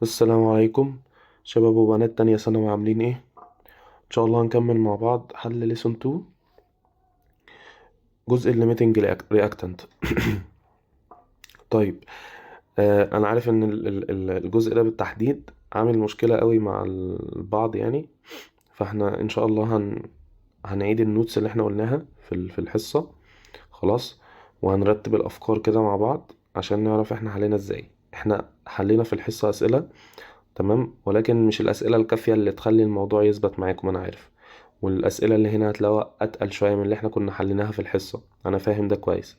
السلام عليكم شباب وبنات تانية ثانوي، عاملين ايه؟ ان شاء الله هنكمل مع بعض حل lesson 2، جزء ال limiting reactant. طيب، انا عارف ان الجزء ده بالتحديد عامل مشكلة قوي مع البعض يعني، فاحنا ان شاء الله هنعيد ال notes اللي احنا قلناها في الحصة، خلاص، وهنرتب الافكار كده مع بعض عشان نعرف احنا حلينا ازاي. احنا حلينا في الحصة اسئلة، تمام، ولكن مش الأسئلة الكافية اللي تخلي الموضوع يثبت معاكم، أنا عارف، والأسئلة اللي هنا هتلاقوها أتقل شوية من اللي احنا كنا حليناها في الحصة، أنا فاهم ده كويس،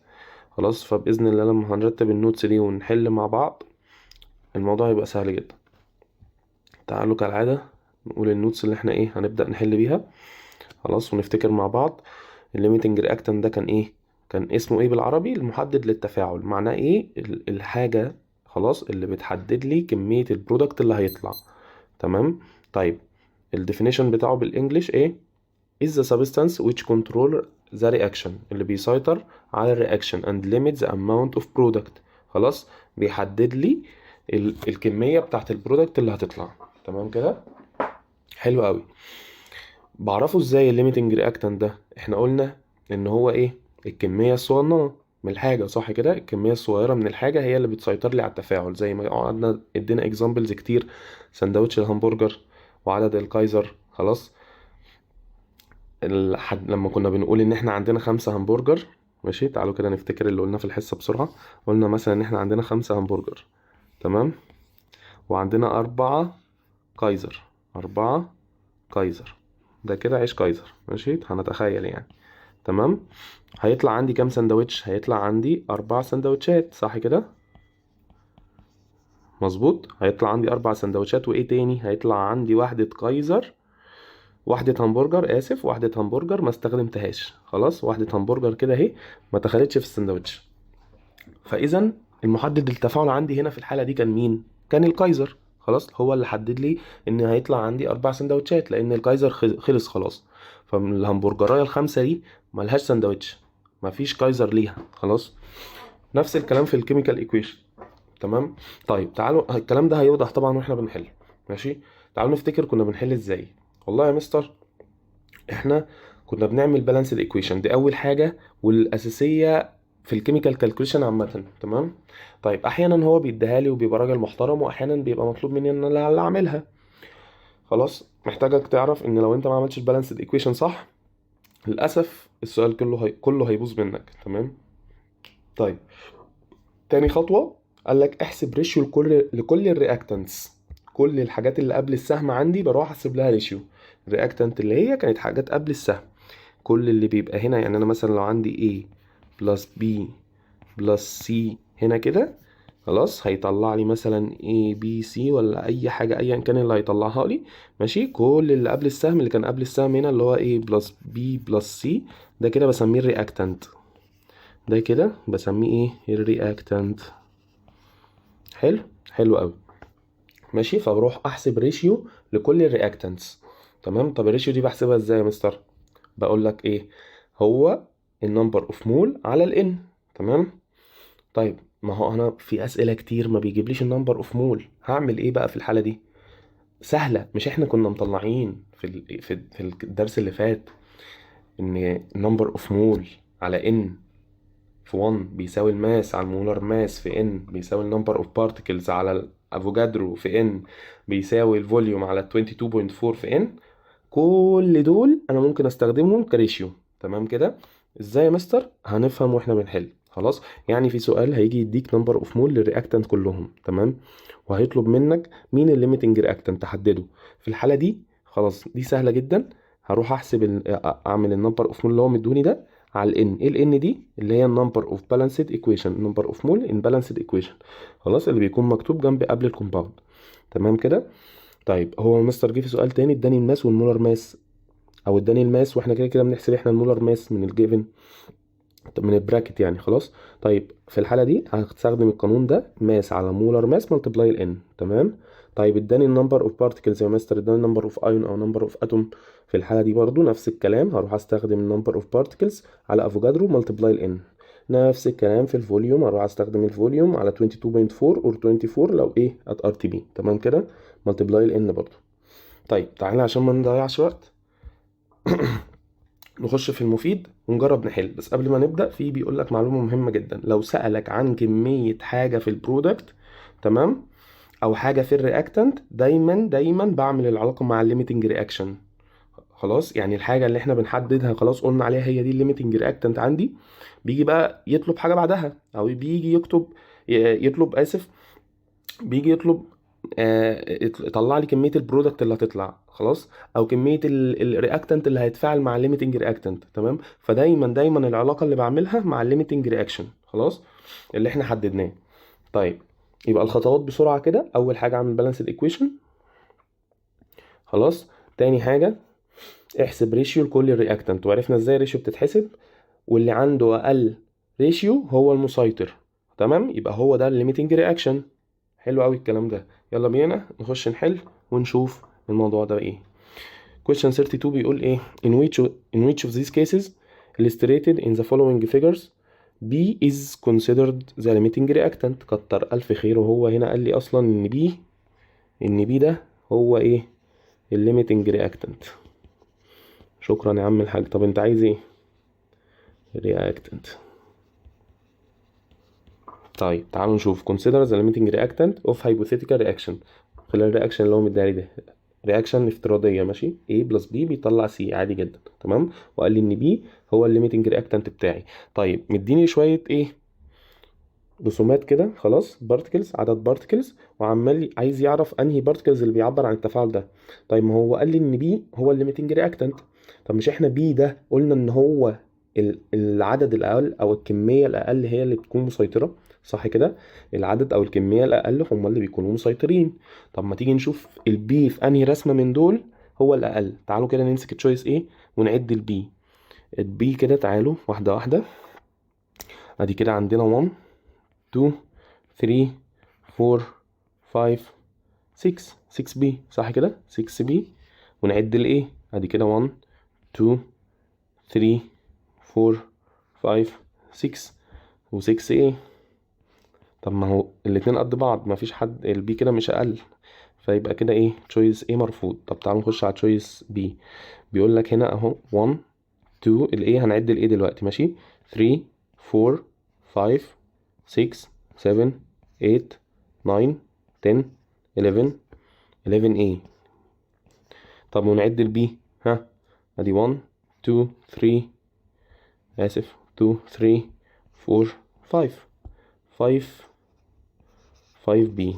خلاص. فبإذن الله لما هنرتب ال notes دي ونحل مع بعض الموضوع يبقى سهل جدا. تعالوا كالعادة نقول ال notes اللي احنا هنبدأ نحل بيها، خلاص، ونفتكر مع بعض ال limiting reactant ده كان ايه، كان اسمه ايه بالعربي؟ المحدد للتفاعل. معناه ايه؟ الحاجة خلاص اللي بتحدد لي كمية ال product اللي هيطلع، تمام. طيب ال definition بتاعه بال English ايه؟ is the substance which control the reaction، اللي بيسيطر على ال reaction and limits the amount of product، خلاص، بيحدد لي الكمية بتاعت ال product اللي هتطلع، تمام كده، حلو قوي. بعرفه ازاي ال limiting reactant ده؟ احنا قلنا ان هو ايه؟ الكمية الصغننة من الحاجة، صح كده؟ الكمية الصغيرة من الحاجة هي اللي بتسيطر لي على التفاعل، زي ما قعدنا ادينا examples كتير، سندوتش الهمبرجر وعدد الكايزر، خلاص. لما كنا بنقول ان احنا عندنا 5 همبرجر، ماشي، تعالوا كده نفتكر اللي قلناه في الحصة بسرعة. قلنا مثلا ان احنا عندنا 5 همبرجر، تمام، وعندنا 4 كايزر، 4 كايزر، ده كده عيش كايزر، ماشي، هنتخيل يعني، تمام. هيطلع عندي كام سندوتش؟ هيطلع عندي 4 سندوتشات، صح كده؟ مظبوط، هيطلع عندي 4 سندوتشات. وإيه تاني؟ هيطلع عندي واحدة كايزر، واحدة همبرجر، آسف، واحدة همبرجر ما استخدمتهاش، خلاص، واحدة همبرجر كده أهي ما دخلتش في السندوتش. فإذا المحدد للتفاعل عندي هنا في الحالة دي كان مين؟ كان الكايزر، خلاص، هو اللي حدد لي إن هيطلع عندي 4 سندوتشات، لأن الكايزر خلص خلاص. فالهمبرجراية ال5 دي ملهاش سندوتش، مفيش كايزر ليها، خلاص. نفس الكلام في ال chemical equation، تمام. طيب تعالوا الكلام ده هيوضح طبعا واحنا بنحل، ماشي. تعالوا نفتكر كنا بنحل ازاي. والله يا مستر احنا كنا بنعمل balanced equation، دي اول حاجه والاساسيه في ال chemical calculation عامه، تمام. طيب احيانا هو بيديها لي وبيبقى راجل محترم، واحيانا بيبقى مطلوب مني ان انا اللي اعملها، خلاص. محتاجك تعرف ان لو انت ما عملتش ال balanced equation صح، للاسف السؤال كله هيبوظ منك، تمام. طيب تاني خطوه قال لك احسب ratio لكل ال reactants، كل الحاجات اللي قبل السهم عندي بروح احسب لها ratio. ال reactant اللي هي كانت حاجات قبل السهم، كل اللي بيبقى هنا، يعني انا مثلا لو عندي A plus B plus C هنا كده، خلاص، هيطلع لي مثلا A B C ولا اي حاجه ايا كان اللي هيطلعها لي، ماشي. كل اللي قبل السهم، اللي كان قبل السهم هنا اللي هو A plus B plus C، ده كده بسميه ال reactant، ده كده بسميه ايه؟ ال reactant. حلو، حلو قوي، ماشي. فبروح احسب ratio لكل ال reactants، تمام. طب ال ratio دي بحسبها ازاي يا مستر؟ بقول لك ايه؟ هو ال number of mole على ال n، تمام. طيب ما هو انا في اسئله كتير ما بيجيبليش ال number of mole، هعمل ايه بقى في الحاله دي؟ سهله، مش احنا كنا مطلعين في الدرس اللي فات ان number of mole على n في 1 بيساوي ال mass على ال molar mass في n بيساوي ال number of particles على الافوجادرو في n بيساوي ال volume على 22.4 في n. كل دول انا ممكن استخدمهم ك ratio، تمام كده. ازاي يا مستر؟ هنفهم واحنا بنحل، خلاص. يعني في سؤال هيجي يديك number of mole لل reactant كلهم، تمام، وهيطلب منك مين ال limiting reactant تحدده. في الحاله دي خلاص دي سهله جدا، هروح احسب اعمل ال number of mole اللي هو مدوني ده على ال n. ايه ال n دي؟ اللي هي ال number of balanced equation، number of mole in balanced equation، خلاص، اللي بيكون مكتوب جنب قبل ال compound، تمام كده. طيب هو مستر جه في سؤال تاني اداني ال mass وال molar mass، او اداني ال mass واحنا كده كده بنحسب احنا ال molar mass من ال given من ال bracket يعني، خلاص. طيب في الحاله دي هستخدم القانون ده، mass على molar mass multiply ال n، تمام. طيب اداني ال number of particles يا مستر، اداني number of ion او number of atom، في الحاله دي برضو نفس الكلام، هروح استخدم ال number of particles على افوجادرو multiply ال n. نفس الكلام في ال volume، اروح استخدم ال volume على 22.4 or 24 لو ايه at RTP. تمام كده، multiply ال n برضو. طيب تعالى عشان ما نضيعش وقت نخش في المفيد ونجرب نحل. بس قبل ما نبدأ في بيقول لك معلومة مهمة جدا، لو سألك عن كمية حاجة في ال product، تمام، او حاجة في ال reactant، دايما دايما بعمل العلاقة مع ال limiting reaction. خلاص، يعني الحاجة اللي احنا بنحددها خلاص قلنا عليها هي دي ال limiting reactant عندي، بيجي بقى يطلب حاجة بعدها، او بيجي يكتب يطلب اسف بيجي يطلب يطلع لي كمية ال product اللي هتطلع، خلاص، او كمية ال reactant اللي هيتفاعل مع ال limiting reactant. تمام، فدايما دايما العلاقة اللي بعملها مع ال limiting reaction، خلاص، اللي احنا حددناه. طيب يبقى الخطوات بسرعة كده. اول حاجة اعمل balanced equation، خلاص. تاني حاجة احسب ratio لكل reactant، وعرفنا ازاي ال ratio بتتحسب، واللي عنده اقل ratio هو المسيطر. تمام، يبقى هو ده ال limiting reaction. حلو قوي الكلام ده. يلا بينا نخش نحل ونشوف الموضوع ده ايه. Question 32 بيقول ايه؟ In which of these cases illustrated in the following figures B is considered the limiting reactant. كتر ألف خير، وهو هنا قال لي أصلا إن B ده هو إيه؟ ال limiting reactant. شكرا يا عم الحاج. طب أنت عايز إيه؟ reactant. طيب تعالوا نشوف consider the limiting reactant of hypothetical reaction. خلال ال reaction اللي هو مديها لي ده reaction افتراضية، ماشي، A plus B بيطلع C عادي جدا. تمام، وقال لي ان B هو ال limiting reactant بتاعي. طيب مديني شوية ايه رسومات كده، خلاص، particles، عدد particles، وعمال عايز يعرف انهي particles اللي بيعبر عن التفاعل ده. طيب ما هو قال لي ان B هو ال limiting reactant. طب مش احنا B ده قلنا ان هو العدد الاقل او الكمية الاقل هي اللي بتكون مسيطرة، صح كده؟ العدد او الكمية الاقل هم اللي بيكونوا مسيطرين. طب ما تيجي نشوف ال B في انهي رسمه من دول هو الاقل. تعالوا كده نمسك choice A ونعد ال B. ال B كده تعالوا واحدة واحدة. ادي كده عندنا 1 2 3 4 5 6، 6 B، صح كده؟ 6 B. ونعد ال A، ادي كده 1 2 3 4 5 6 و 6 A. طب ما هو الاتنين قد بعض، ما فيش حد، ال B كده مش اقل، فيبقى كده ايه؟ choice A مرفوض. طب تعالوا نخش على choice B. بيقول لك هنا اهو 1 2 ال A، هنعد ال A دلوقتي، ماشي، 3 4 5 6 7 8 9 10 11، 11 A. طب ونعد ال B، ها، ادي 1 2 3، اسف، 2 3 4 5، 5، 5 B.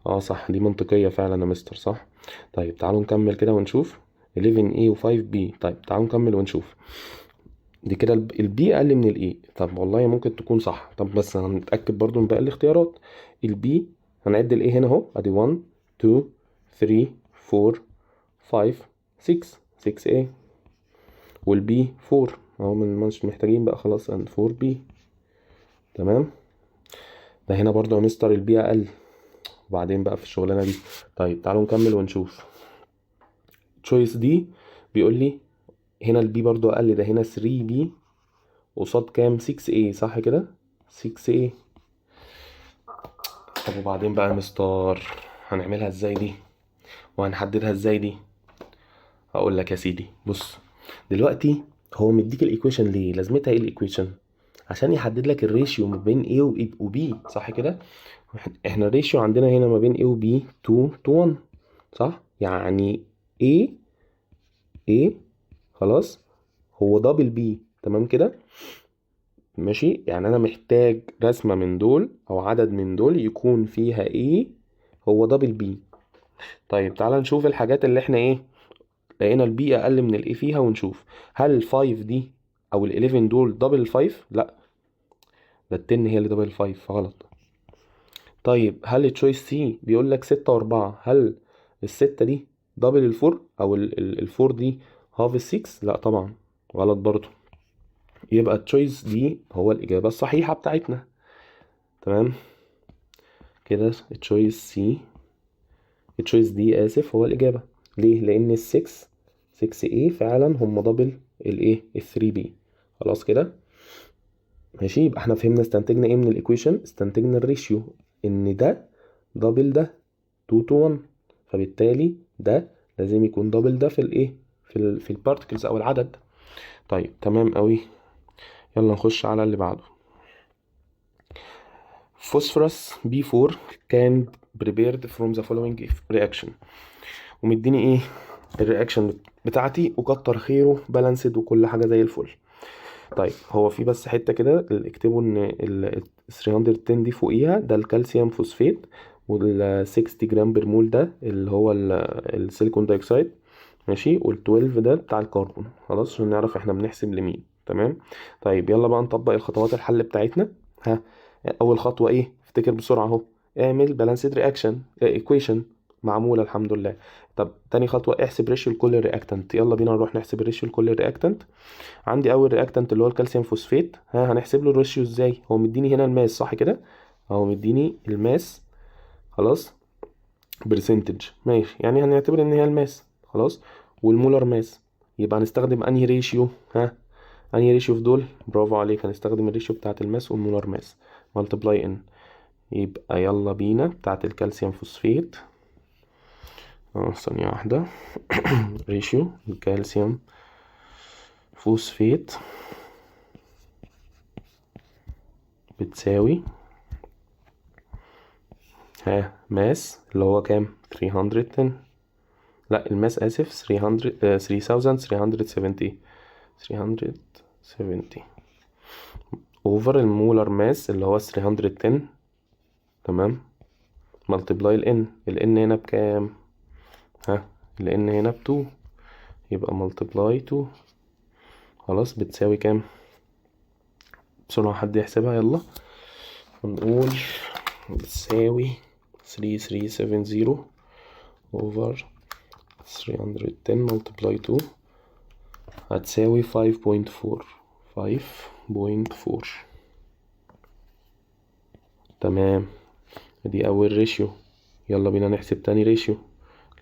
اه صح، دي منطقية فعلا يا مستر، صح. طيب تعالوا نكمل كده ونشوف 11 A و 5 B. طيب تعالوا نكمل ونشوف دي كده ال B اقل من ال A. طب والله ممكن تكون صح. طب بس هنتأكد برضو من باقي الاختيارات. ال B هنعد ال A هنا اهو، ادي 1 2 3 4 5 6، 6 A، وال B 4 اهو، من مش محتاجين بقى خلاص، and 4 B. تمام، ده هنا برضو يا مستر ال B اقل. وبعدين بقى في الشغلانة دي. طيب تعالوا نكمل ونشوف choice D. بيقول لي هنا ال B برضو اقل، ده هنا 3 B قصاد كام؟ 6 A، صح كده؟ 6 A. طب وبعدين بقى يا مستر هنعملها ازاي دي وهنحددها ازاي دي؟ هقول لك يا سيدي، بص دلوقتي هو مديك ال equation ليه؟ لازمتها ايه ال equation؟ عشان يحدد لك ال ratio ما بين A و B، صح كده؟ احنا ال ratio عندنا هنا ما بين A و B 2 to 1، صح؟ يعني A خلاص هو double B. تمام كده، ماشي. يعني انا محتاج رسمة من دول او عدد من دول يكون فيها A هو double B. طيب تعالى نشوف الحاجات اللي احنا ايه لقينا ال B اقل من ال A فيها، ونشوف هل 5 دي او ال 11 دول double 5؟ لا، ده ال 10 هي اللي double 5، فغلط. طيب هل choice C بيقول لك 6 و4، هل الستة دي double ال four او ال four دي half ال 6؟ لا طبعا غلط برضو. يبقى choice D هو الإجابة الصحيحة بتاعتنا. تمام كده، choice C، choice D آسف، هو الإجابة. ليه؟ لأن ال 6، 6 A فعلا هم double الايه؟ ال 3 B. خلاص كده. ماشي، يبقى احنا فهمنا استنتجنا ايه من ال equation؟ استنتجنا ال ratio ان ده double ده 2 to 1، فبالتالي ده لازم يكون double ده في الايه؟ في ال particles او العدد. طيب تمام قوي، يلا نخش على اللي بعده. phosphorus P4 can prepared from the following reaction، ومديني ايه ال reaction بتاعتي، وكتر خيره balanced وكل حاجه زي الفل. طيب هو في بس حته كده اكتبوا ان ال 310 دي فوقيها ده ال calcium phosphate، وال 60 gram per mole ده اللي هو ال silicon dioxide، ماشي، وال 12 ده بتاع الكربون. خلاص عشان نعرف احنا بنحسب لمين. تمام. طيب يلا بقى نطبق الخطوات الحل بتاعتنا. ها، اول خطوه ايه؟ افتكر بسرعه اهو، اعمل balanced reaction equation معموله الحمد لله. طب تاني خطوه احسب ratio لكل reactant. يلا بينا نروح نحسب ال ratio لكل reactant. عندي اول reactant اللي هو ال calcium phosphate، ها هنحسب له ال ratio ازاي؟ هو مديني هنا ال mass صح كده؟ اهو مديني ال mass، خلاص percentage، ماشي، يعني هنعتبر ان هي ال mass، خلاص، وال molar mass، يبقى هنستخدم انهي ratio؟ ها انهي ratio في دول؟ برافو عليك، هنستخدم ال ratio بتاعت ال mass وال molar mass multiply n. يبقى يلا بينا بتاعت ال calcium phosphate، ثانية واحدة، ratio ال calcium phosphate بتساوي ها mass اللي هو كام؟ 310، لا ال mass اسف 300، 3370، 370 over ال molar mass اللي هو 310، تمام، multiply ال n. ال n هنا بكام؟ ها ال n هنا ب 2، يبقى multiply 2، خلاص بتساوي كام؟ بسرعة حد يحسبها، يلا هنقول بتساوي 3370 over 310 multiply 2 هتساوي 5.4، 5.4. تمام، دي أول ratio. يلا بينا نحسب تاني ratio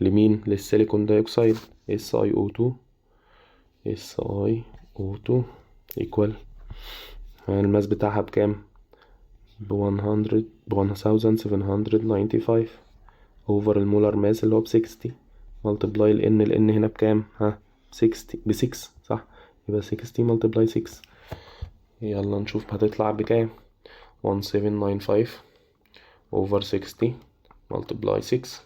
لمين؟ لل silicon dioxide SiO2، SiO2 equal ال mass بتاعها بكام؟ ب 100، ب 1795 over ال molar mass اللي هو ب 60 multiply ال n. ال n هنا بكام؟ ها 60، ب 6 صح، يبقى 60 multiply 6. يلا نشوف هتطلع بكام. 1795 over 60 multiply 6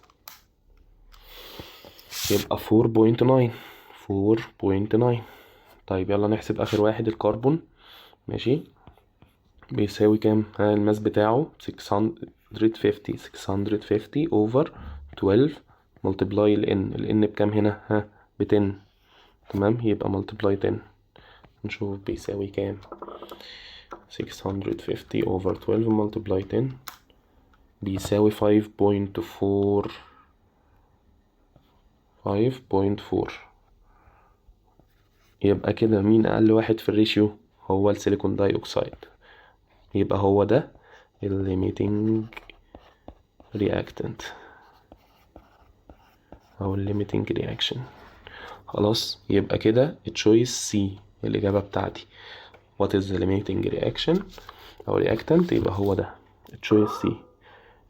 يبقى 4.9، 4.9. طيب يلا نحسب آخر واحد الكربون، ماشي، بيساوي كام؟ ها ال mass بتاعه 650، 650 over 12 multiply ال n. ال n بكام هنا؟ ها ب 10، تمام، يبقى multiply 10. نشوف بيساوي كام. 650 over 12 multiply 10 بيساوي 5.4، 5.4. يبقى كده مين أقل واحد في ال ratio؟ هو ال silicon dioxide، يبقى هو ده ال limiting reactant أو ال limiting reaction. خلاص يبقى كده choice C الإجابة بتاعتي. what is the limiting reaction أو reactant؟ يبقى هو ده choice C ال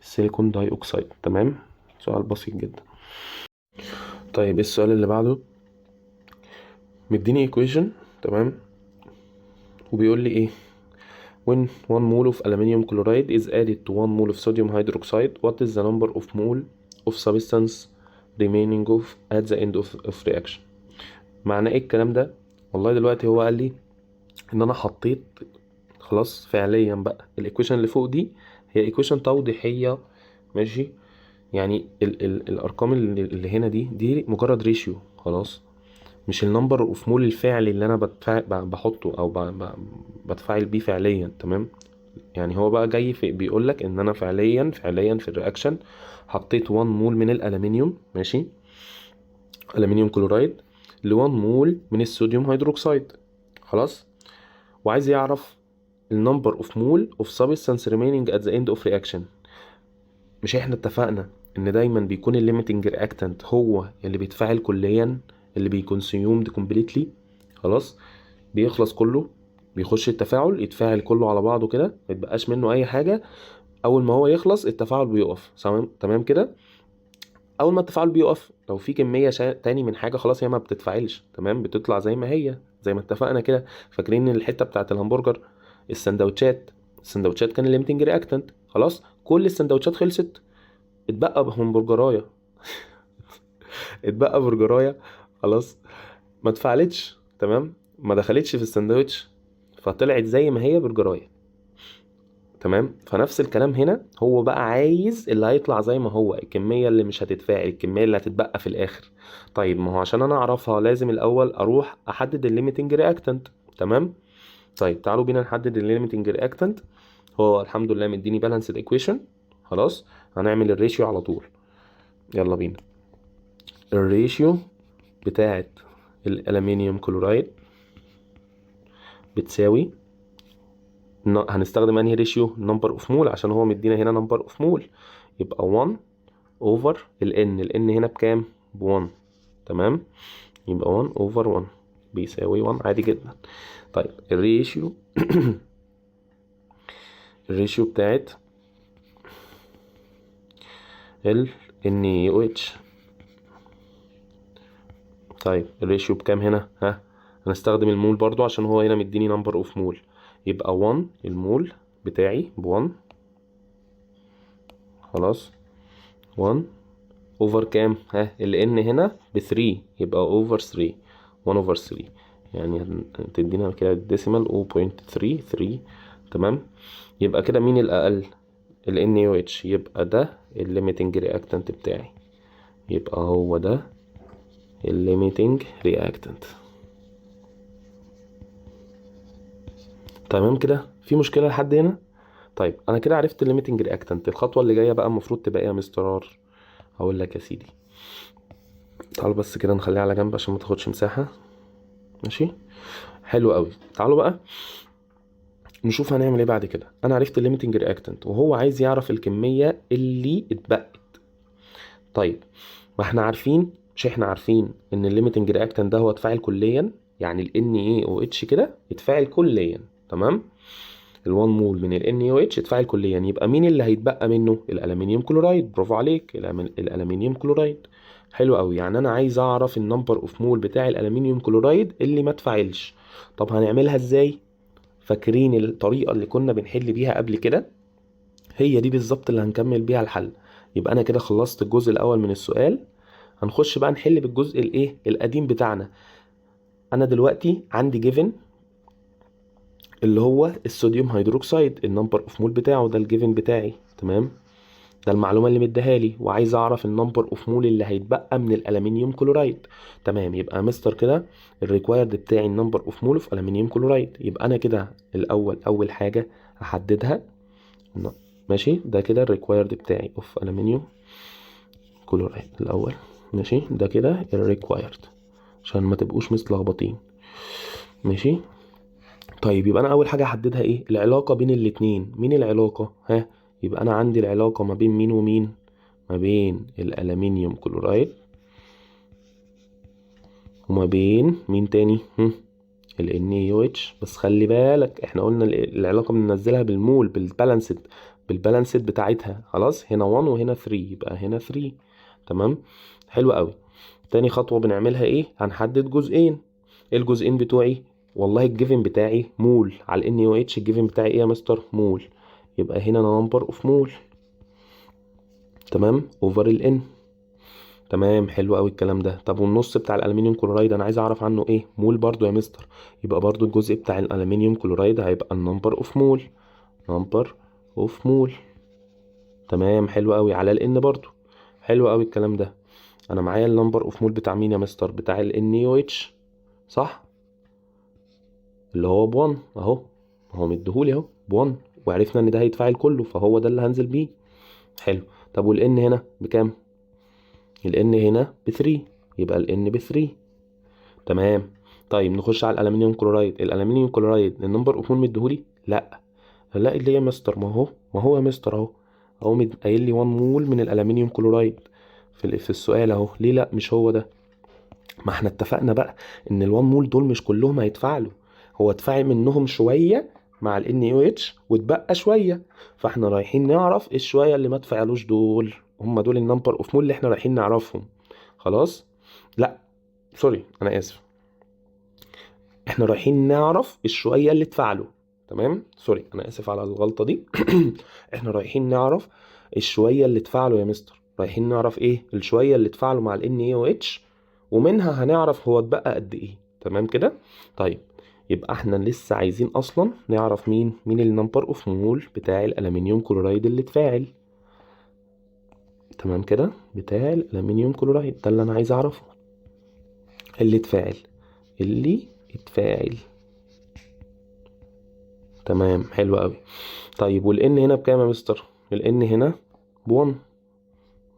silicon dioxide. تمام، سؤال بسيط جدا. طيب السؤال اللي بعده مديني equation، تمام، وبيقول لي ايه؟ when 1 mole of aluminum chloride is added to 1 mole of sodium hydroxide, what is the number of mole of substance remaining of at the end of reaction؟ معنى ايه الكلام ده؟ والله دلوقتي هو قال لي ان انا حطيت خلاص فعليا بقى ال equation اللي فوق دي هي equation توضيحية، ماشي، يعني ال الارقام اللي هنا دي مجرد ratio، خلاص، مش ال number of mole الفعلي اللي انا بحطه او بتفاعل بيه فعليا. تمام، يعني هو بقى جاي في بيقول لك ان انا فعليا في ال reaction حطيت 1 مول من الالومنيوم، ماشي، aluminium chloride ل 1 مول من ال sodium hydroxide، خلاص، وعايز يعرف ال number of mole of substance remaining at the end of reaction. مش احنا اتفقنا ان دايما بيكون ال limiting reactant هو اللي بيتفاعل كليا، اللي بي consumed completely، خلاص بيخلص كله. بيخش التفاعل يتفاعل كله على بعضه كده، ما يتبقاش منه اي حاجه. اول ما هو يخلص التفاعل بيقف. تمام كده. اول ما التفاعل بيقف لو في كمية تاني من حاجة خلاص هي ما بتتفاعلش، تمام، بتطلع زي ما هي، زي ما اتفقنا كده. فاكرين الحتة بتاعت الهمبرجر، السندوتشات كان ال limiting reactant، خلاص كل السندوتشات خلصت، اتبقى همبرجرايه اتبقى برجرايه، خلاص ما اتفعلتش، تمام، ما دخلتش في السندوتش، فطلعت زي ما هي برجرايه. تمام. فنفس الكلام هنا، هو بقى عايز اللي هيطلع زي ما هو، الكمية اللي مش هتتفاعل، الكمية اللي هتتبقى في الآخر. طيب ما هو عشان أنا أعرفها لازم الأول أروح أحدد ال limiting reactant. تمام. طيب تعالوا بينا نحدد ال limiting reactant. هو الحمد لله مديني balanced equation، خلاص هنعمل ال ratio على طول. يلا بينا. ال ratio بتاعت ال aluminium chloride بتساوي، هنستخدم انهي ratio؟ number of mole، عشان هو مدينا هنا number of mole، يبقى 1 over ال n. ال n هنا بكام؟ ب 1. تمام، يبقى 1 over 1 بيساوي 1 عادي جدا. طيب ال ratio بتاعت ال NaOH. طيب ال ratio بكام هنا؟ ها، هنستخدم المول برضو عشان هو هنا مديني number of mole، يبقى 1 المول بتاعي ب 1، خلاص 1 over كام؟ ها، ال n هنا ب 3، يبقى over 3، 1 over 3، يعني تدينا كده decimal 0.33. تمام، يبقى كده مين الأقل؟ ال NaOH، يبقى ده ال limiting reactant بتاعي، يبقى هو ده ال limiting reactant. تمام كده، في مشكلة لحد هنا؟ طيب أنا كده عرفت ال limiting reactant. الخطوة اللي جاية بقى المفروض تبقى إيه يا مستر R؟ هقول لك يا سيدي، تعالوا بس كده نخليها على جنب عشان ما تاخدش مساحة. ماشي، حلو قوي. تعالوا بقى نشوف هنعمل ايه بعد كده. انا عرفت ال limiting reactant وهو عايز يعرف الكمية اللي اتبقت. طيب ما احنا عارفين، مش احنا عارفين ان ال limiting reactant ده هو اتفاعل كليا، يعني ال NaOH كده اتفاعل كليا. تمام، ال 1 مول من ال NaOH اتفاعل كليا، يبقى مين اللي هيتبقى منه؟ ال aluminium chloride. برافو عليك، ال aluminium chloride. حلو قوي، يعني انا عايز اعرف ال number of mole بتاع ال aluminium chloride اللي ما اتفاعلش. طب هنعملها ازاي؟ فاكرين الطريقة اللي كنا بنحل بيها قبل كده؟ هي دي بالظبط اللي هنكمل بيها الحل. يبقى انا كده خلصت الجزء الاول من السؤال، هنخش بقى نحل بالجزء الايه القديم بتاعنا. انا دلوقتي عندي given اللي هو ال sodium hydroxide، ال number of mole بتاعه ده ال given بتاعي. تمام، ده المعلومة اللي مديها لي، وعايز اعرف ال number of mole اللي هيتبقى من ال aluminium chloride. تمام، يبقى مستر كده ال required بتاعي ال number of mole of aluminium chloride. يبقى انا كده الاول اول حاجة هحددها، ماشي، ده كده ال required بتاعي of aluminium chloride الاول. ماشي، ده كده ال required عشان ما تبقوش متلخبطين. ماشي، طيب يبقى انا اول حاجة هحددها ايه؟ العلاقة بين الاتنين. مين العلاقة؟ ها، يبقى انا عندي العلاقة ما بين مين ومين؟ ما بين ال aluminium chloride وما بين مين تاني؟ ال NaOH. بس خلي بالك احنا قلنا العلاقة بننزلها بالمول، بال balanced بتاعتها. خلاص، هنا 1 وهنا 3، يبقى هنا 3. تمام، حلو قوي. تاني خطوة بنعملها ايه؟ هنحدد جزئين. ايه الجزئين بتوعي؟ والله ال given بتاعي مول على ال NaOH. ال given بتاعي ايه يا مستر؟ مول، يبقى هنا number of mole. تمام، over ال N. تمام، حلو قوي الكلام ده. طب والنص بتاع ال aluminium chloride انا عايز اعرف عنه ايه؟ مول برضو يا مستر، يبقى برضو الجزء بتاع ال aluminium chloride هيبقى ال number of mole، number of mole. تمام، حلو قوي، على ال N برضو. حلو قوي الكلام ده. انا معايا ال number of mole بتاع مين يا مستر؟ بتاع ال NaOH، صح؟ اللي هو ب 1 اهو، هو مديهولي اهو ب 1، وعرفنا ان ده هيتفاعل كله، فهو ده اللي هنزل بيه. حلو. طب وال N هنا بكام؟ ال N هنا ب 3، يبقى ال N ب 3. تمام. طيب نخش على ال aluminium chloride. ال aluminium chloride ال number of mole مديهولي؟ لا. لا ليه يا مستر؟ ما هو يا مستر اهو قايل لي 1 مول من ال aluminium chloride في السؤال اهو. ليه لا مش هو ده؟ ما احنا اتفقنا بقى ان ال 1 مول دول مش كلهم هيتفاعلوا، هو اتفاعل منهم شوية مع ال NaOH واتبقى شوية، فاحنا رايحين نعرف ايه الشويه اللي ما اتفعلوش دول، هم دول ال number of mole اللي احنا رايحين نعرفهم. خلاص؟ لا sorry، انا اسف، احنا رايحين نعرف الشويه اللي اتفعلوا. تمام، sorry انا اسف على الغلطة دي. احنا رايحين نعرف الشويه اللي اتفعلوا يا مستر، رايحين نعرف ايه الشويه اللي اتفعلوا مع ال NaOH، ومنها هنعرف هو اتبقى قد ايه. تمام كده؟ طيب يبقى احنا لسه عايزين اصلا نعرف مين ال number of mole بتاع ال aluminium chloride اللي اتفاعل. تمام كده؟ بتاع ال aluminium chloride ده اللي انا عايز اعرفه، اللي اتفاعل، اللي اتفاعل. تمام، حلو قوي. طيب وال n هنا بكام يا مستر؟ ال n هنا ب1،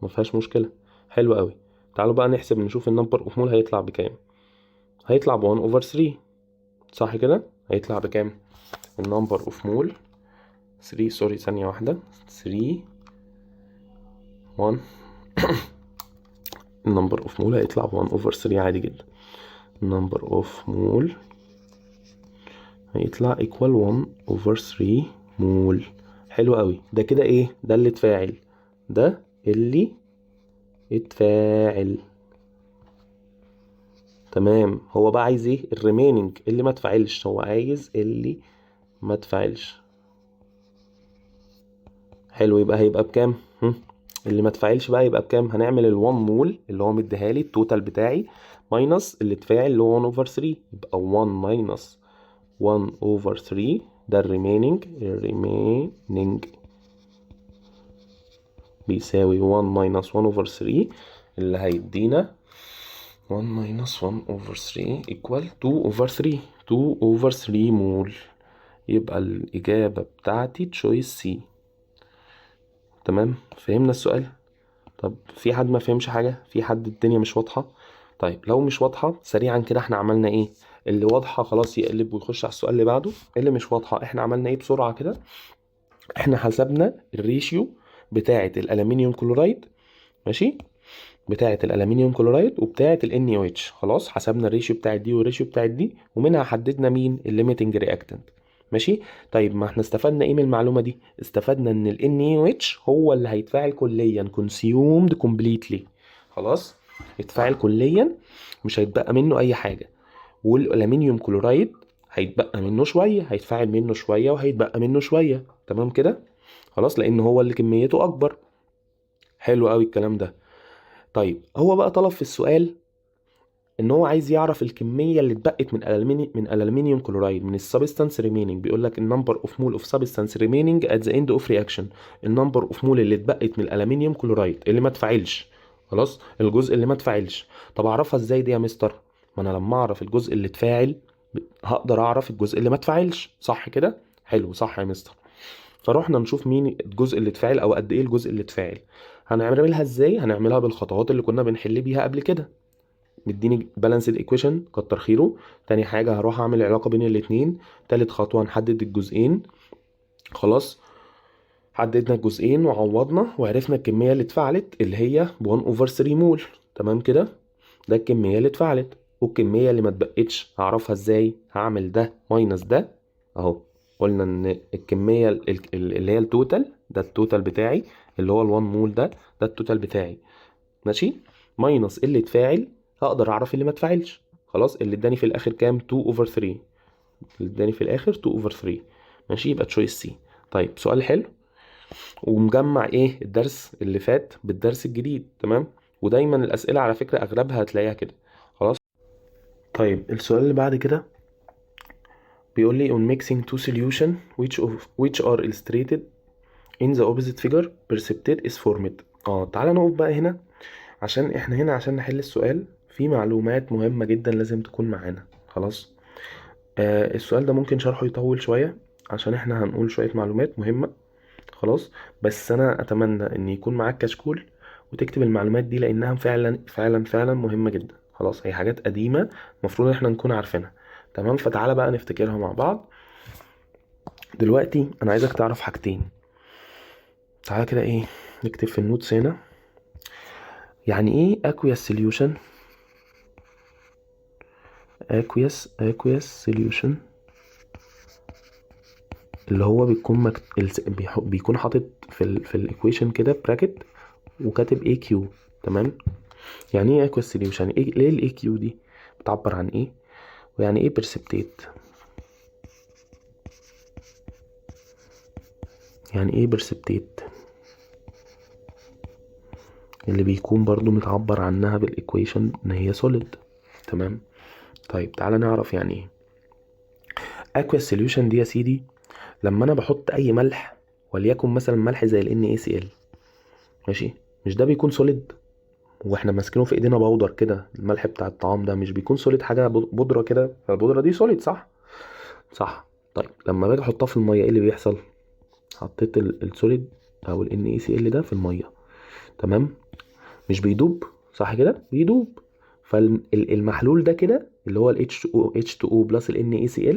ما فيهاش مشكلة. حلو قوي. تعالوا بقى نحسب نشوف ال number of mole هيطلع بكام. هيطلع ب 1 over 3، صح كده؟ هيطلع بكام ال number of mole؟ 3، sorry، ثانية واحدة، 3 1. ال number of mole هيطلع ب 1 over 3 عادي جدا. ال number of mole هيطلع equal 1 over 3 مول. حلو قوي. ده كده ايه؟ ده اللي اتفاعل، ده اللي اتفاعل. تمام. هو بقى عايز ايه؟ ال remaining اللي ما اتفاعلش، هو عايز اللي ما اتفاعلش. حلو، يبقى هيبقى بكام؟ هم؟ اللي ما اتفاعلش بقى يبقى بكام؟ هنعمل ال 1 مول اللي هو مديها لي ال total بتاعي minus اللي اتفاعل اللي هو 1 over 3، يبقى 1 minus 1 over 3، ده ال remaining. ال remaining بيساوي 1 minus 1 over 3، اللي هيدينا 1 minus 1 over 3 equal 2 over 3، 2 over 3 مول. يبقى الإجابة بتاعتي choice C. تمام، فهمنا السؤال؟ طب في حد ما فهمش حاجة؟ في حد الدنيا مش واضحة؟ طيب لو مش واضحة سريعا كده احنا عملنا ايه؟ اللي واضحة خلاص يقلب ويخش على السؤال اللي بعده. اللي مش واضحة، احنا عملنا ايه بسرعة كده؟ احنا حسبنا ال ratio بتاعة ال aluminium chloride، ماشي، بتاعة ال aluminium chloride وبتاعة ال NaOH. خلاص، حسبنا ال ratio بتاعة دي وال ratio بتاعة دي، ومنها حددنا مين ال limiting reactant. ماشي. طيب ما احنا استفدنا ايه من المعلومة دي؟ استفدنا ان ال NaOH هو اللي هيتفاعل كليا، consumed completely. خلاص، اتفاعل كليا، مش هيتبقى منه اي حاجة. وال aluminium chloride هيتبقى منه شوية، هيتفاعل منه شوية وهيتبقى منه شوية. تمام كده؟ خلاص، لان هو اللي كميته اكبر. حلو قوي الكلام ده. طيب هو بقى طلب في السؤال ان هو عايز يعرف الكمية اللي اتبقت من ال aluminium chloride، من ال substance remaining. بيقول لك ال number of mole of substance remaining at the end of reaction، ال number of mole اللي اتبقت من ال aluminium chloride اللي ما اتفعلش. خلاص، الجزء اللي ما اتفعلش. طب اعرفها ازاي دي يا مستر؟ ما انا لما اعرف الجزء اللي اتفاعل هقدر اعرف الجزء اللي ما اتفعلش، صح كده؟ حلو، صح يا مستر. فروحنا نشوف مين الجزء اللي اتفاعل او قد ايه الجزء اللي اتفاعل. هنعملها ازاي؟ هنعملها بالخطوات اللي كنا بنحل بيها قبل كده. مديني balanced equation، كتر خيره. تاني حاجة هروح اعمل علاقة بين الاتنين. تالت خطوة هنحدد الجزئين. خلاص، حددنا الجزئين وعوضنا وعرفنا الكمية اللي اتفعلت اللي هي 1 over 3 مول. تمام كده؟ ده الكمية اللي اتفعلت. والكميه اللي ما اتبقتش هعرفها ازاي؟ هعمل ده minus ده اهو. قلنا ان الكمية اللي هي ال total، ده ال total بتاعي اللي هو ال1 مول، ده ال total بتاعي، ماشي، minus اللي اتفاعل، هقدر اعرف اللي ما اتفاعلش. خلاص، اللي اداني في الاخر كام؟ 2 over 3. اللي اداني في الاخر 2 over 3. ماشي، يبقى choice C. طيب سؤال حلو ومجمع ايه الدرس اللي فات بالدرس الجديد. تمام، ودايما الاسئلة على فكرة اغلبها هتلاقيها كده. خلاص. طيب السؤال اللي بعد كده بيقول لي on mixing two solution which are illustrated in the opposite figure، precipitate is formed. تعالى نقف بقى هنا، عشان احنا هنا عشان نحل السؤال في معلومات مهمة جدا لازم تكون معانا. خلاص، السؤال ده ممكن شرحه يطول شوية عشان احنا هنقول شوية معلومات مهمة. خلاص، بس انا اتمنى ان يكون معاك كشكول وتكتب المعلومات دي لانها فعلا فعلا فعلا مهمة جدا. خلاص، هي حاجات قديمة المفروض احنا نكون عارفينها. تمام، فتعالى بقى نفتكرها مع بعض. دلوقتي انا عايزك تعرف حاجتين. تعالى كده ايه نكتب في ال notes هنا يعني ايه aqueous solution. aqueous solution اللي هو بيكون بيكون حاطط في ال equation كده bracket وكاتب aq. تمام؟ يعني ايه aqueous solution؟ ايه ليه ال aq دي بتعبر عن ايه؟ ويعني ايه precipitate؟ يعني ايه precipitate اللي بيكون برضو متعبر عنها بال equation ان هي solid. تمام؟ طيب تعالى نعرف يعني ايه aqueous solution دي يا سيدي. لما انا بحط اي ملح، وليكن مثلا ملح زي ال NaCl، ماشي، مش ده بيكون solid واحنا ماسكينه في ايدينا powder كده، الملح بتاع الطعام ده مش بيكون solid، حاجه بودره كده، فالبودره دي solid صح؟ صح. طيب لما باجي احطها في الميه ايه اللي بيحصل؟ حطيت ال solid او ال NaCl ده في الميه، تمام، مش بيدوب صح كده؟ بيدوب. فالمحلول ده كده اللي هو ال H2O plus ال NaCl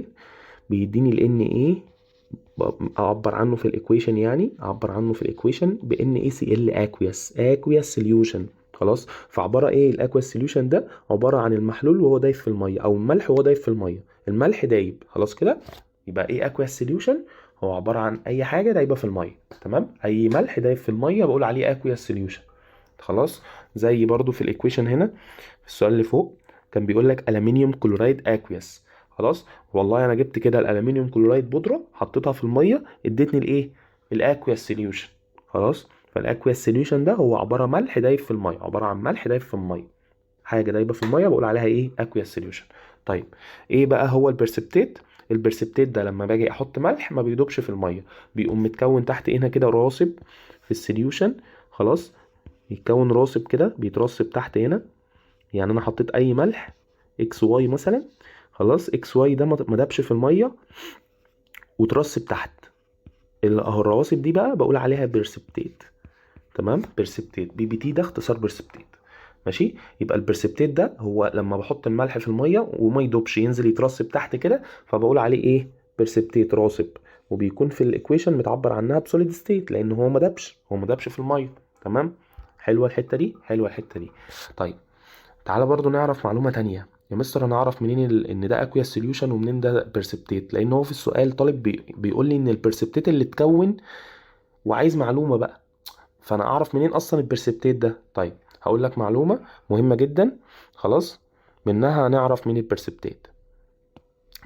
بيديني ال Na، اعبر عنه في ال equation، يعني اعبر عنه في ال equation ب NaCl aqueous، aqueous solution. خلاص؟ فعباره ايه ال aqueous solution ده؟ عباره عن المحلول وهو دايب في الميه، او الملح وهو دايب في الميه، الملح دايب. خلاص كده؟ يبقى ايه aqueous solution؟ هو عباره عن اي حاجه دايبه في الميه. تمام؟ اي ملح دايب في الميه بقول عليه aqueous solution. خلاص؟ زي برضو في ال equation هنا في السؤال اللي فوق كان بيقول لك aluminium chloride aqueous. خلاص؟ والله انا جبت كده ال aluminium chloride بودره حطيتها في الميه ادتني الايه؟ ال aqueous solution. خلاص؟ فال aqueous solution ده هو عباره ملح دايب في الميه، عباره عن ملح دايب في الميه، حاجه دايبه في الميه بقول عليها ايه؟ aqueous solution. طيب ايه بقى هو ال precipitate؟ ال precipitate ده لما باجي احط ملح ما بيدوبش في الميه، بيقوم متكون تحت هنا كده راسب في ال solution. خلاص؟ يتكون راسب كده، بيترسب تحت هنا. يعني انا حطيت اي ملح XY مثلا، خلاص، XY ده ما دابش في الميه وترسب تحت، اهو الرواسب دي بقى بقول عليها precipitate. تمام؟ precipitate، PPT ده اختصار precipitate. ماشي؟ يبقى ال precipitate ده هو لما بحط الملح في الميه وما يدوبش ينزل يترسب تحت كده، فبقول عليه ايه؟ precipitate، راسب. وبيكون في ال equation متعبر عنها ب solid state لان هو ما دابش، هو ما دابش في الميه. تمام؟ حلوه الحته دي، حلوه الحته دي. طيب تعالى برضو نعرف معلومه تانية يا مستر. انا اعرف منين ان ده aqueous solution ومنين ده precipitate؟ لان هو في السؤال طالب بيقول لي ان ال precipitate اللي اتكون، وعايز معلومه بقى، فانا اعرف منين اصلا ال precipitate ده؟ طيب هقول لك معلومه مهمه جدا، خلاص، منها هنعرف مين ال precipitate.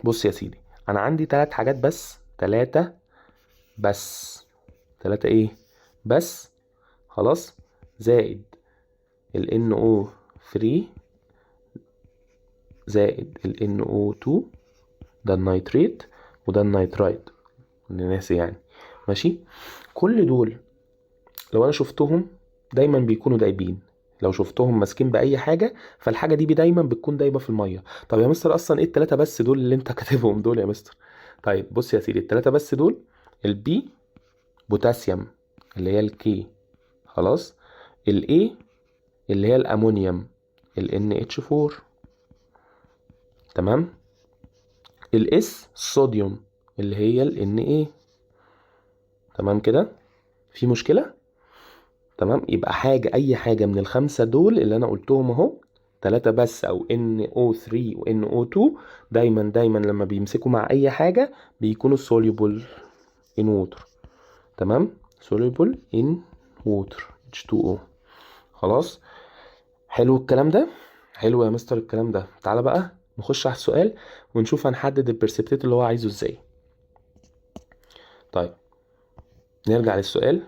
بص يا سيدي، انا عندي 3 حاجات بس، 3 بس، 3 ايه بس، خلاص، زائد ال NO3 زائد ال NO2، ده ال nitrate وده ال nitrite اللي ناسي يعني، ماشي. كل دول لو انا شفتهم دايما بيكونوا دايبين، لو شفتهم ماسكين باي حاجه فالحاجه دي دايما بتكون دايبه في الميه. طب يا مستر اصلا ايه التلاتة بس دول اللي انت كاتبهم دول يا مستر؟ طيب بص يا سيدي، التلاتة بس دول ال P بوتاسيوم اللي هي ال K، خلاص، ال A اللي هي الامونيوم ال NH4، تمام، ال S الصوديوم اللي هي ال Na، تمام كده؟ في مشكلة؟ تمام. يبقى أي حاجة من الخمسة دول اللي أنا قلتهم أهو، 3 بس أو NO3 و NO2، دايما لما بيمسكوا مع أي حاجة بيكونوا soluble in water. تمام، soluble in water H2O. خلاص، حلو الكلام ده، حلو يا مستر الكلام ده. تعالى بقى نخش على السؤال ونشوف هنحدد ال precipitate اللي هو عايزه ازاي. طيب نرجع للسؤال،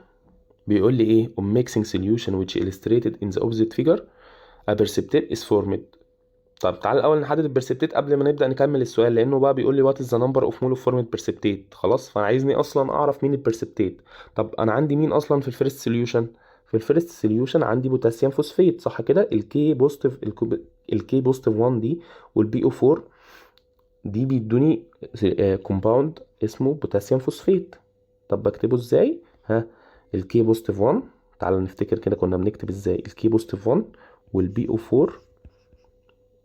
بيقول لي ايه؟ On mixing solution which illustrated in the opposite figure a precipitate is formed. طب تعالى الاول نحدد ال precipitate قبل ما نبدا نكمل السؤال، لانه بقى بيقول لي what is the number of mole of formed precipitate. خلاص، فانا عايزني اصلا اعرف مين ال precipitate. طب انا عندي مين اصلا في ال first solution؟ في ال first solution عندي potassium phosphate، صح كده؟ ال K positive، ال K positive 1 دي وال PO 4 دي بيدوني compound اسمه potassium phosphate. طب بكتبه ازاي؟ ها، ال K positive 1، تعالى نفتكر كده كنا بنكتب ازاي ال K positive 1 وال PO 4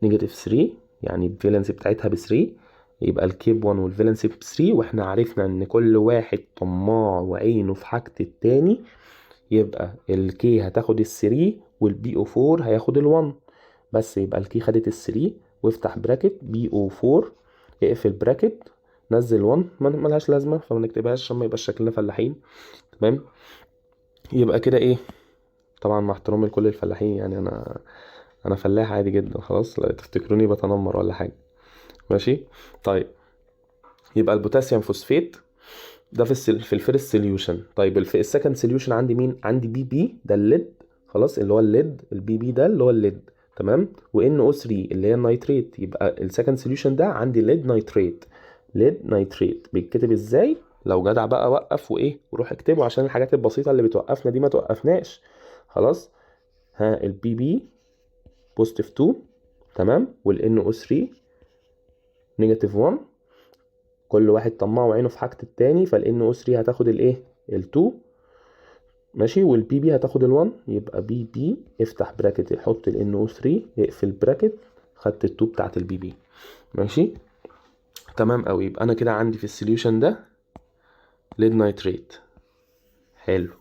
negative 3، يعني ال valence بتاعتها ب 3، يبقى ال K ب 1 وال valence ب 3. واحنا عرفنا ان كل واحد طماع وعينه في حاجة التاني، يبقى ال K هتاخد ال 3 وال PO 4 هياخد ال 1 بس. يبقى ال K خدت ال 3 وافتح bracket PO 4 اقفل bracket نزل 1، ملهاش لازمه فما نكتبهاش عشان ما يبقاش شكلنا فلاحين. تمام، يبقى كده ايه، طبعا مع احترامي لكل الفلاحين، يعني انا فلاح عادي جدا، خلاص لا تفتكروني بتنمر ولا حاجة. ماشي، طيب يبقى ال potassium phosphate ده في ال first solution. طيب في ال second solution عندي مين؟ عندي Pb ده ال lead، خلاص اللي هو ال lead، ال Pb ده اللي هو ال lead، تمام، و NO3 اللي هي ال nitrate. يبقى ال second solution ده عندي lead nitrate. lead nitrate بيتكتب ازاي؟ لو جدع بقى وقف وايه وروح اكتبه، عشان الحاجات البسيطة اللي بتوقفنا دي ما توقفناش. خلاص، ها ال Pb positive 2، تمام، وال NO3 negative 1، كل واحد طماع وعينه في حاجة التاني، فال NO3 هتاخد الايه؟ ال2، ماشي، وال Pb هتاخد ال1، يبقى Pb افتح bracket حط ال NO3 اقفل bracket، خدت ال2 بتاعت ال Pb. ماشي، تمام قوي. يبقى انا كده عندي في ال solution ده lead nitrate. حلو،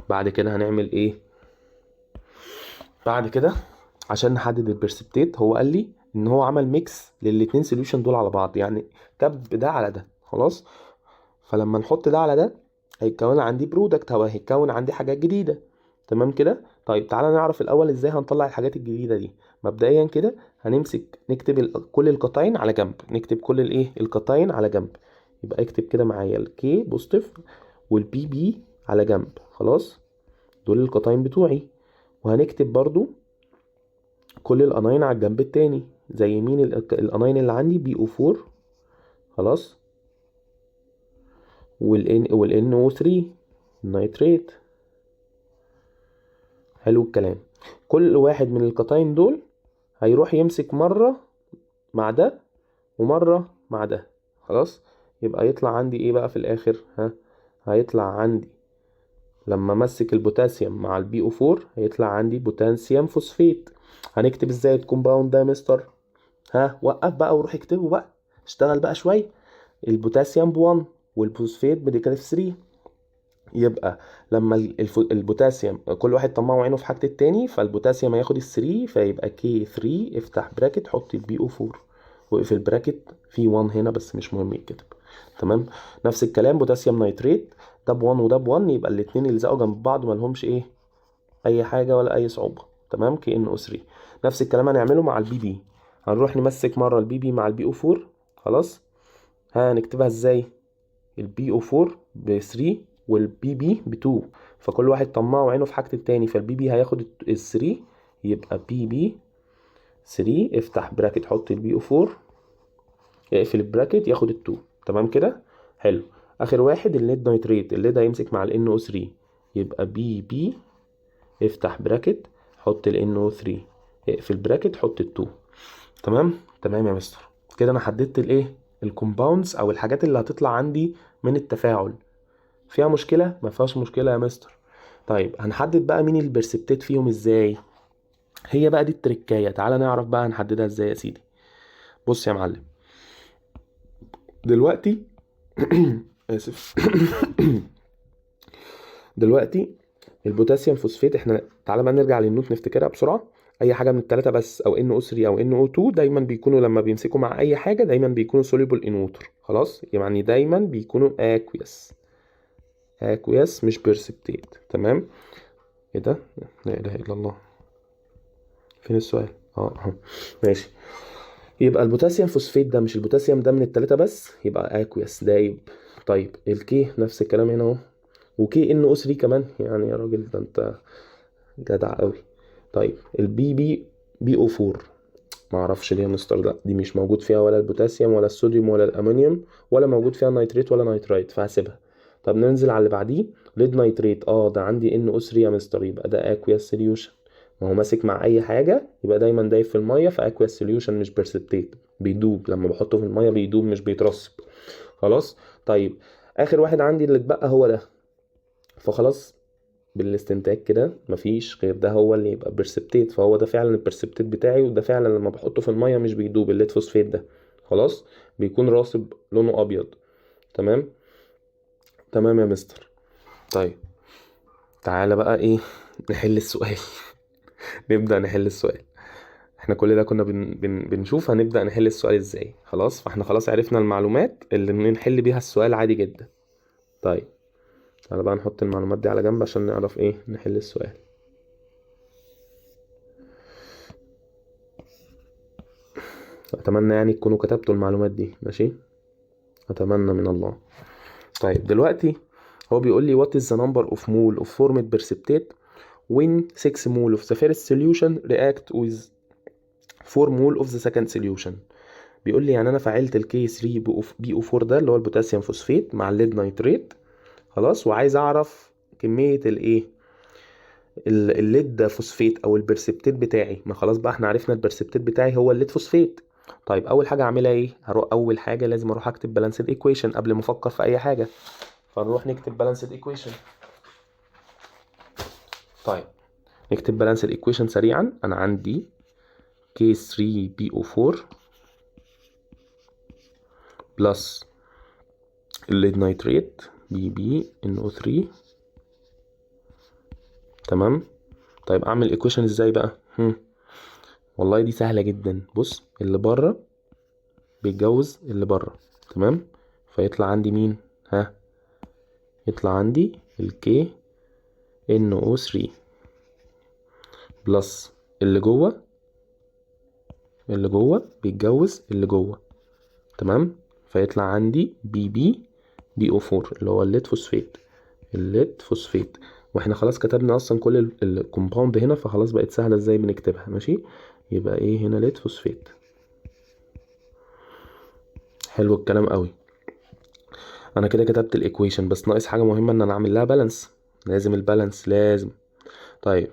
بعد كده هنعمل ايه؟ بعد كده عشان نحدد ال precipitate، هو قال لي ان هو عمل mix للاتنين solution دول على بعض، يعني كب ده على ده، خلاص. فلما نحط ده على ده هيتكون عندي product، او هيتكون عندي حاجات جديدة. تمام كده. طيب تعالى نعرف الاول ازاي هنطلع الحاجات الجديدة دي. مبدئيا كده هنمسك نكتب كل ال cation على جنب، نكتب كل الايه؟ ال cation على جنب. يبقى اكتب كده معايا ال K positive وال Pb على جنب، خلاص دول ال cation بتوعي. وهنكتب برضو كل ال anion على الجنب التاني، زي مين ال anion اللي عندي؟ PO 4، خلاص، وال N وال NO 3 nitrate. حلو الكلام. كل واحد من ال cation دول هيروح يمسك مرة مع ده ومرة مع ده، خلاص. يبقى يطلع عندي ايه بقى في الاخر؟ ها، هيطلع عندي لما امسك البوتاسيوم مع ال PO 4 هيطلع عندي potassium phosphate. هنكتب ازاي ال compound ده يا مستر؟ ها، وقف بقى وروح اكتبه بقى، اشتغل بقى شوية. البوتاسيوم ب 1 وال phosphate ب negative 3، يبقى لما البوتاسيوم كل واحد طماع عينه في حاجة التاني، فالبوتاسيوم هياخد ال 3، فيبقى K 3 افتح bracket حط ال PO 4 واقفل bracket، في 1 هنا بس مش مهم يتكتب. تمام، نفس الكلام potassium nitrate ده ب 1 وده ب 1، يبقى الاتنين يلزقوا جنب بعض مالهمش ايه اي حاجة ولا اي صعوبة. تمام، KNO 3. نفس الكلام هنعمله مع ال Pb، هنروح نمسك مرة ال Pb مع ال PO 4، خلاص. ها نكتبها ازاي؟ ال PO 4 ب 3 وال Pb ب 2، فكل واحد طماع وعينه في حاجة التاني، فال Pb هياخد ال 3، يبقى Pb 3 افتح bracket حط ال PO 4 اقفل ال bracket ياخد ال 2. تمام كده، حلو. اخر واحد ال lead nitrate، ال lead هيمسك مع ال NO 3، يبقى Pb افتح bracket حط ال NO 3 اقفل bracket حط ال 2. تمام، تمام يا مستر. كده انا حددت الايه؟ ال compounds او الحاجات اللي هتطلع عندي من التفاعل. فيها مشكلة؟ ما فيهاش مشكلة يا مستر. طيب هنحدد بقى مين ال precipitate فيهم ازاي؟ هي بقى دي التركايه، تعالى نعرف بقى هنحددها ازاي يا سيدي. بص يا معلم، دلوقتي اسف، دلوقتي ال potassium phosphate، احنا تعالى بقى نرجع لل note نفتكرها بسرعة. اي حاجة من الثلاثة بس، او NO 3 او NO 2، دايما بيكونوا لما بيمسكوا مع اي حاجة دايما بيكونوا soluble in water، خلاص، يعني دايما بيكونوا aqueous، aqueous مش precipitate. تمام، ايه ده؟ لا اله الا الله، فين السؤال؟ اهو ماشي. يبقى ال potassium phosphate ده مش البوتاسيوم ده من التلاتة بس، يبقى aqueous دايب. طيب ال K نفس الكلام هنا اهو، و KNO 3 كمان، يعني يا راجل ده انت جدع قوي. طيب ال Pb PO 4 ما اعرفش ليه يا مستر، ده دي مش موجود فيها ولا البوتاسيوم ولا الصوديوم ولا الامونيوم، ولا موجود فيها nitrate ولا nitrite، فهسيبها. طب ننزل على اللي بعديه، lead nitrate، ده عندي NO 3 يا مستر، يبقى ده aqueous solution، ما هو ماسك مع اي حاجة يبقى دايما دايب في المية، ف aqueous solution مش precipitate، بيدوب لما بحطه في المية بيدوب مش بيترسب. خلاص. طيب اخر واحد عندي اللي اتبقى هو ده، فخلاص بالاستنتاج كده مفيش غير ده هو اللي يبقى precipitate، فهو ده فعلا ال precipitate بتاعي، وده فعلا لما بحطه في المية مش بيدوب ال lead phosphate ده، خلاص بيكون راسب لونه ابيض. تمام، تمام يا مستر. طيب تعالى بقى ايه نحل السؤال. نبدأ نحل السؤال. احنا احنا كل ده كنا بن بن بنشوف هنبدأ نحل السؤال ازاي. خلاص، فاحنا خلاص عرفنا المعلومات اللي بنحل بيها السؤال عادي جدا. طيب تعالى بقى نحط المعلومات دي على جنب عشان نعرف ايه نحل السؤال. اتمنى يعني تكونوا كتبتوا المعلومات دي، ماشي، اتمنى من الله. طيب دلوقتي هو بيقول لي what is the number of mole of formed precipitate when 6 mole of the first solution react with 4 mole of the second solution. بيقول لي يعني انا فعلت ال K3PO4 ده اللي هو ال potassium phosphate مع ال lead nitrate، خلاص، وعايز اعرف كمية الايه ال lead phosphate او ال precipitate بتاعي. ما خلاص بقى احنا عرفنا ال precipitate بتاعي هو ال lead phosphate. طيب اول حاجة اعملها ايه؟ هروح اول حاجة لازم اروح اكتب balanced equation قبل ما افكر في اي حاجة، فنروح نكتب balanced equation. طيب نكتب balanced equation سريعا. انا عندي K3PO4 plus ال lead nitrate PbNO3، تمام. طيب اعمل equation ازاي بقى؟ والله دي سهلة جدا. بص اللي بره بيتجوز اللي بره، تمام، فيطلع عندي مين؟ ها، يطلع عندي ال KNO3 plus اللي جوه، اللي جوه بيتجوز اللي جوه، تمام، فيطلع عندي PbPO4 اللي هو ال lead phosphate، ال lead phosphate. واحنا خلاص كتبنا اصلا كل ال compound هنا، فخلاص بقت سهلة ازاي بنكتبها، ماشي. يبقى ايه هنا؟ lead phosphate. حلو الكلام قوي. انا كده كتبت ال equation، بس ناقص حاجة مهمة ان انا اعمل لها balance. لازم ال balance، لازم. طيب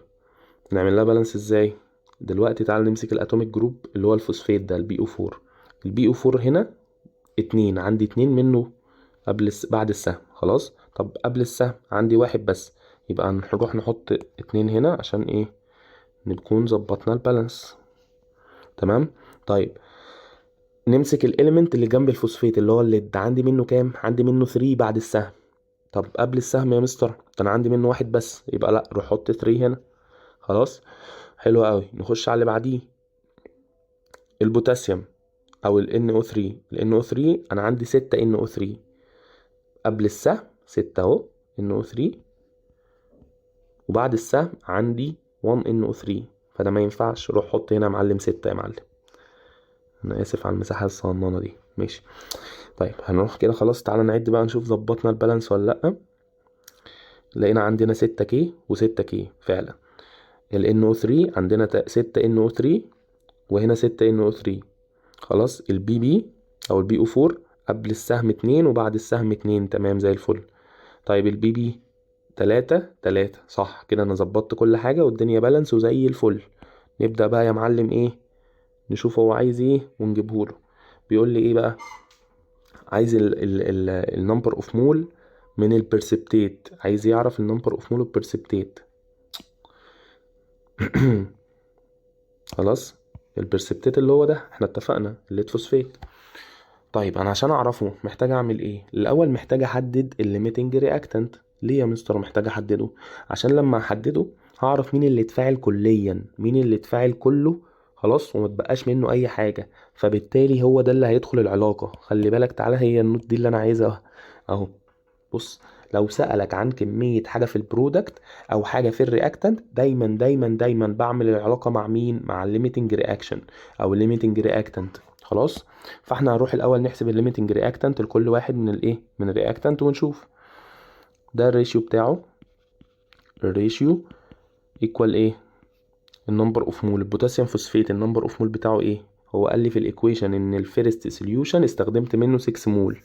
نعمل لها balance ازاي؟ دلوقتي تعال نمسك ال atomic group اللي هو الفوسفات ده، ال PO4. ال PO4 هنا 2، عندي 2 منه قبل بعد السهم، خلاص. طب قبل السهم عندي 1 بس، يبقى هنروح نحط 2 هنا عشان ايه؟ نكون ظبطنا ال balance، تمام. طيب نمسك ال element اللي جنب الفوسفات اللي هو ال lead، عندي منه كام؟ عندي منه 3 بعد السهم. طب قبل السهم يا مستر ده انا عندي منه 1 بس، يبقى لا، روح حط 3 هنا، خلاص. حلو قوي. نخش على اللي بعديه، البوتاسيوم او ال NO3. ال NO3 انا عندي 6 NO3 قبل السهم، 6 اهو NO3، وبعد السهم عندي 1 NO3، فده ما ينفعش، روح حط هنا معلم 6 يا معلم. انا اسف على المساحة الصغننة دي، ماشي. طيب هنروح كده خلاص، تعالى نعد بقى نشوف ظبطنا ال balance ولا لأ. لقينا عندنا 6 K و6 K فعلا. ال NO3 عندنا 6 NO3 وهنا 6 NO3، خلاص. ال Pb او ال PO4 قبل السهم 2 وبعد السهم 2، تمام زي الفل. طيب ال Pb 3 3، صح كده، انا ظبطت كل حاجة والدنيا balance وزي الفل. نبدأ بقى يا معلم ايه، نشوف هو عايز ايه ونجيبهوله. بيقول لي ايه بقى؟ عايز ال number of mole من ال precipitate، عايز يعرف ال number of mole ال precipitate. خلاص ال precipitate اللي هو ده احنا اتفقنا ال lead phosphate. طيب انا عشان اعرفه محتاج اعمل ايه؟ الاول محتاج احدد ال limiting reactant. ليه يا مستر محتاج احدده؟ عشان لما احدده هعرف مين اللي اتفاعل كليا، مين اللي اتفاعل كله خلاص وما تبقاش منه اي حاجة، فبالتالي هو ده اللي هيدخل العلاقة. خلي بالك، تعالى هي ال note دي اللي انا عايزها اهو. بص لو سألك عن كمية حاجة في ال product أو حاجة في ال reactant، دايما دايما دايما بعمل العلاقة مع مين؟ مع ال limiting reaction أو ال limiting reactant. خلاص، فاحنا هنروح الأول نحسب ال limiting reactant لكل واحد من الإيه؟ من ال reactant، ونشوف ده ال ratio بتاعه. ال ratio equal إيه؟ ال number of mole. ال potassium phosphate ال number of mole بتاعه إيه؟ هو قال لي في ال equation إن ال first solution استخدمت منه 6 مول،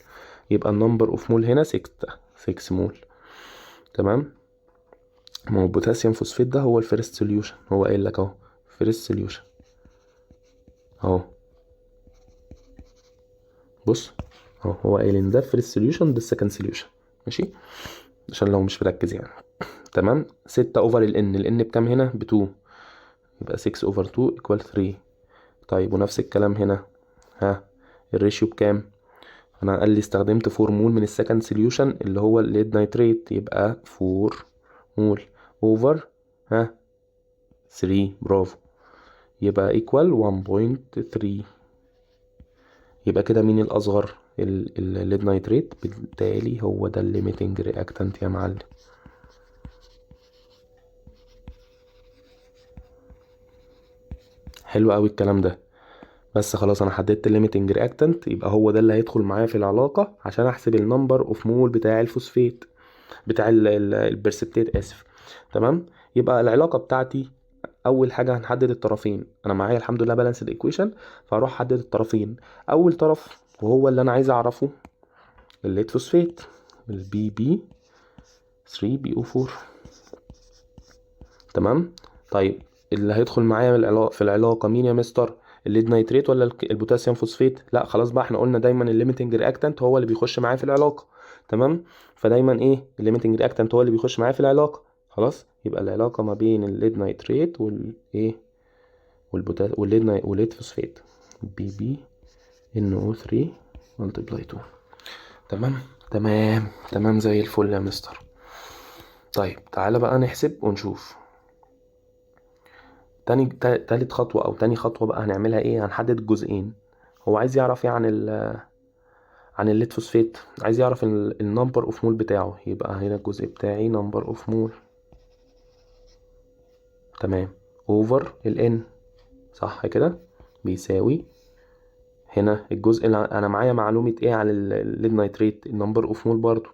يبقى ال number of mole هنا 6 مول، تمام. ما هو ال potassium phosphate ده هو ال first solution، هو قايل لك اهو first solution اهو. بص اهو هو قايل ان ده first solution، ده ال second solution، ماشي، عشان لو مش مركز يعني. تمام. 6 over ال n، ال n بكام هنا؟ ب 2، يبقى 6 over 2 equal 3. طيب ونفس الكلام هنا، ها ال ratio بكام؟ انا قال لي استخدمت 4 مول من ال second solution اللي هو ال lead nitrate، يبقى 4 mole over ها 3، برافو، يبقى equal 1.3. يبقى كده مين الأصغر؟ ال lead nitrate، بالتالي هو ده ال limiting reactant يا معلم. حلو قوي الكلام ده. بس خلاص انا حددت ال limiting reactant، يبقى هو ده اللي هيدخل معايا في العلاقة عشان احسب ال number of mole بتاع الفوسفيت، بتاع ال precipitate اسف. تمام، يبقى العلاقة بتاعتي اول حاجة هنحدد الطرفين. انا معايا الحمد لله balanced equation، فهروح احدد الطرفين. اول طرف وهو اللي انا عايز اعرفه ال lead phosphate، ال Pb 3 PO 4. تمام، طيب اللي هيدخل معايا في العلاقة مين يا مستر؟ ال lead nitrate ولا ال potassium phosphate؟ لا خلاص بقى، احنا قلنا دايما ال limiting reactant هو اللي بيخش معايا في العلاقة. تمام، فدايما ايه؟ ال limiting reactant هو اللي بيخش معايا في العلاقة. خلاص، يبقى العلاقة ما بين ال lead nitrate والايه وال lead phosphate، Pb NO 3 multiply 2. تمام تمام تمام، زي الفل يا مستر. طيب تعالى بقى نحسب ونشوف. تالت خطوة أو تاني خطوة بقى هنعملها إيه؟ هنحدد الجزئين. هو عايز يعرف إيه عن ال lead phosphate؟ عايز يعرف ال number of mole بتاعه، يبقى هنا الجزء بتاعي number of mole، تمام، over ال N، صح كده؟ بيساوي هنا الجزء اللي أنا معايا معلومة إيه عن ال lead nitrate؟ ال number of mole برضو.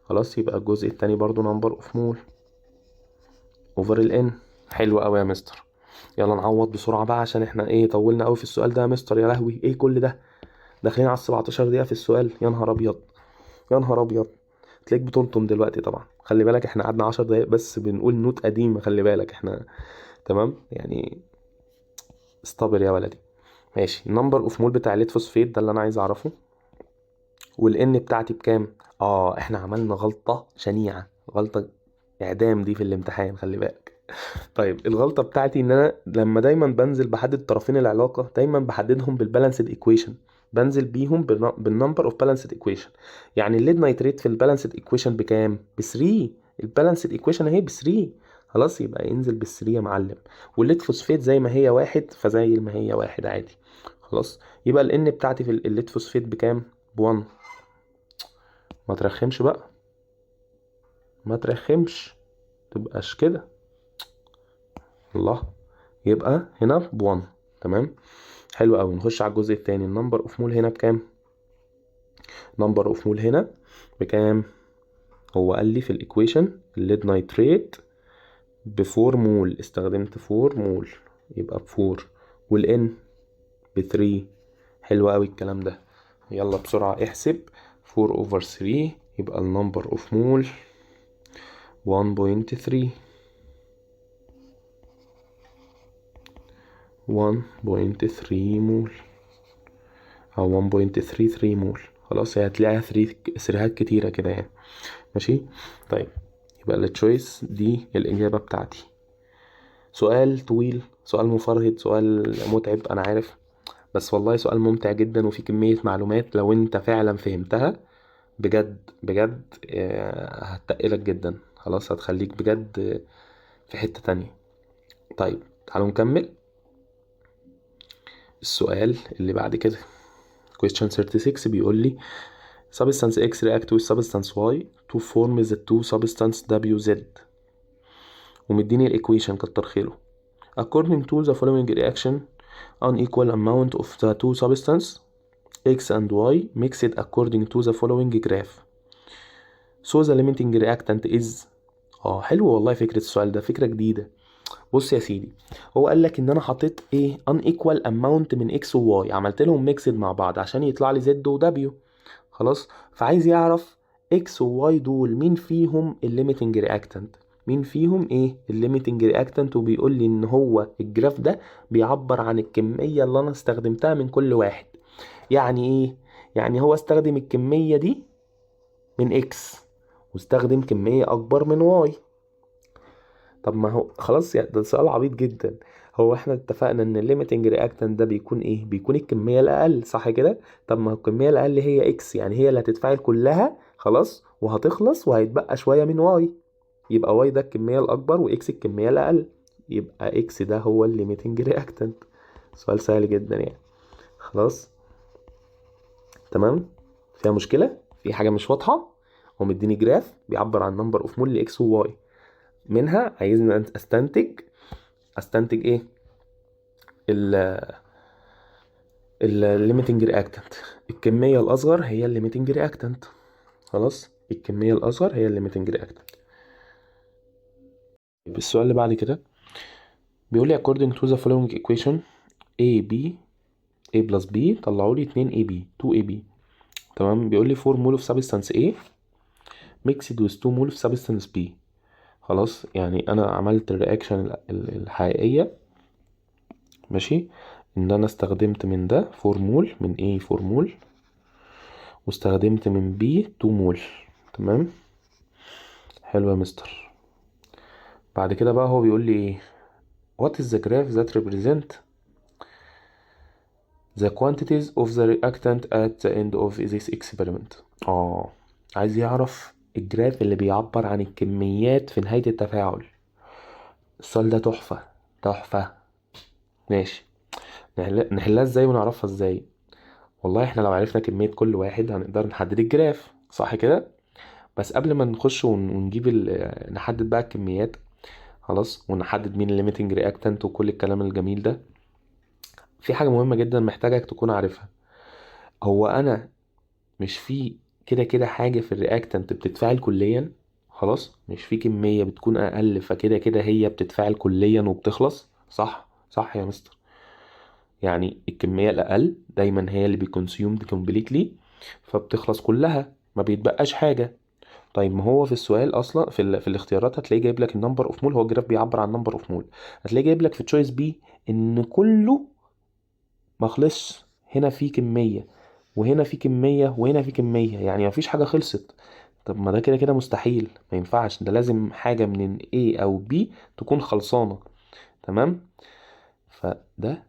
خلاص، يبقى الجزء التاني برضو number of mole over ال N. حلو أوي يا مستر. يلا نعوض بسرعة بقى عشان احنا ايه طولنا قوي في السؤال ده يا مستر. يا لهوي ايه كل ده، داخلين على 17 دقيقة في السؤال، يا نهار ابيض يا نهار ابيض. تلاقيك بتلطم دلوقتي طبعا. خلي بالك احنا قعدنا 10 دقايق بس بنقول note قديمة، خلي بالك احنا تمام يعني، استبر يا ولدي. ماشي، ال number of mole بتاع ال lead phosphate ده اللي انا عايز اعرفه، وال N بتاعتي بكام؟ احنا عملنا غلطة شنيعة، غلطة اعدام دي في الامتحان، خلي بالك. طيب الغلطة بتاعتي ان انا لما دايما بنزل بحدد طرفين العلاقة دايما بحددهم بال balanced equation، بنزل بيهم بال number of balanced equation. يعني ال lead nitrate في ال balanced equation بكام؟ ب 3. ال balanced equation اهي ب 3. خلاص، يبقى انزل بال 3 يا معلم. وال lead phosphate زي ما هي واحد، فزي ما هي واحد عادي. خلاص، يبقى ال N بتاعتي في ال lead phosphate بكام؟ ب 1. ما ترخمش بقى، ما ترخمش، تبقاش كده. الله، يبقى هنا ب 1. تمام، حلو قوي. نخش على الجزء التاني. ال number of mole هنا بكام؟ number of mole هنا بكام؟ هو قال لي في ال equation ال lead nitrate ب 4 مول، استخدمت 4 مول يبقى ب 4، وال N ب 3. حلو قوي الكلام ده. يلا بسرعة احسب 4 over 3، يبقى ال number of mole 1.3. 1.3 مول أو 1.33 مول. خلاص، هي هتلاقيها 3 كتيرة كده يعني. ماشي، طيب يبقى ال choice دي الإجابة بتاعتي. سؤال طويل، سؤال مفرهد، سؤال متعب أنا عارف، بس والله سؤال ممتع جدا وفي كمية معلومات لو أنت فعلا فهمتها بجد بجد هتقلك جدا. خلاص، هتخليك بجد في حتة تانية. طيب تعالوا نكمل السؤال اللي بعد كده. Question 36 بيقول لي substance X react with substance Y to form the two substance WZ، ومديني ال equation كتر خيره. According to the following reaction, unequal amount of the two substance X and Y mixed according to the following graph. So the limiting reactant is. حلو والله فكرة السؤال ده، فكرة جديدة. بص يا سيدي، هو قال لك ان انا حطيت ايه unequal amount من X و Y، عملت لهم mixed مع بعض عشان يطلع لي Z و W. خلاص، فعايز يعرف X و Y دول مين فيهم ال limiting reactant، مين فيهم ايه ال limiting reactant، وبيقول لي ان هو ال graph ده بيعبر عن الكمية اللي انا استخدمتها من كل واحد. يعني ايه؟ يعني هو استخدم الكمية دي من X واستخدم كمية اكبر من Y. طب ما هو خلاص يعني ده سؤال عبيط جدا. هو احنا اتفقنا ان ال limiting reactant ده بيكون ايه؟ بيكون الكمية الاقل، صح كده؟ طب ما هو الكمية الاقل هي X، يعني هي اللي هتتفاعل كلها خلاص وهتخلص وهيتبقى شوية من Y، يبقى Y ده الكمية الاكبر و X الكمية الاقل، يبقى X ده هو ال limiting reactant. سؤال سهل جدا يعني. خلاص تمام، فيها مشكلة؟ في حاجة مش واضحة؟ هو مديني graph بيعبر عن number of mole ل X و Y، منها عايزني استنتج ايه؟ ال limiting reactant. الكمية الأصغر هي ال limiting reactant. خلاص، الكمية الأصغر هي ال limiting reactant. السؤال اللي بعد كده بيقول لي according to the following equation A B A plus B، طلعوا لي 2 A B 2 A B. تمام، بيقول لي 4 mole of substance A mixed with 2 mole of substance B. خلاص، يعني أنا عملت ال reaction الحقيقية، ماشي، إن أنا استخدمت من ده 4 مول، من A 4 مول، واستخدمت من B 2 مول. تمام، حلو يا مستر. بعد كده بقى هو بيقول لي إيه؟ What is the graph that represent the quantities of the reactant at the end of this experiment؟ عايز يعرف ال graph اللي بيعبر عن الكميات في نهاية التفاعل. السؤال ده تحفة تحفة. ماشي، نحلها ازاي ونعرفها ازاي؟ والله احنا لو عرفنا كمية كل واحد هنقدر نحدد ال graph، صح كده؟ بس قبل ما نخش ونجيب نحدد بقى الكميات، خلاص، ونحدد مين ال limiting reactant وكل الكلام الجميل ده، في حاجة مهمة جدا محتاجك تكون عارفها. هو أنا مش في كده كده حاجة في ال reactant بتتفاعل كليا، خلاص، مش في كمية بتكون أقل فكده كده هي بتتفاعل كليا وبتخلص، صح؟ صح يا مستر. يعني الكمية الأقل دايما هي اللي بي consumed completely، فبتخلص كلها، ما بيتبقاش حاجة. طيب ما هو في السؤال أصلا في الاختيارات هتلاقيه جايب لك ال number of mole، هو ال graph بيعبر عن number of mole، هتلاقيه جايب لك في choice B إن كله ما خلصش، هنا في كمية وهنا في كمية وهنا في كمية، يعني ما فيش حاجة خلصت. طب ما ده كده كده مستحيل، ما ينفعش، ده لازم حاجة من A أو B تكون خلصانة. تمام، فده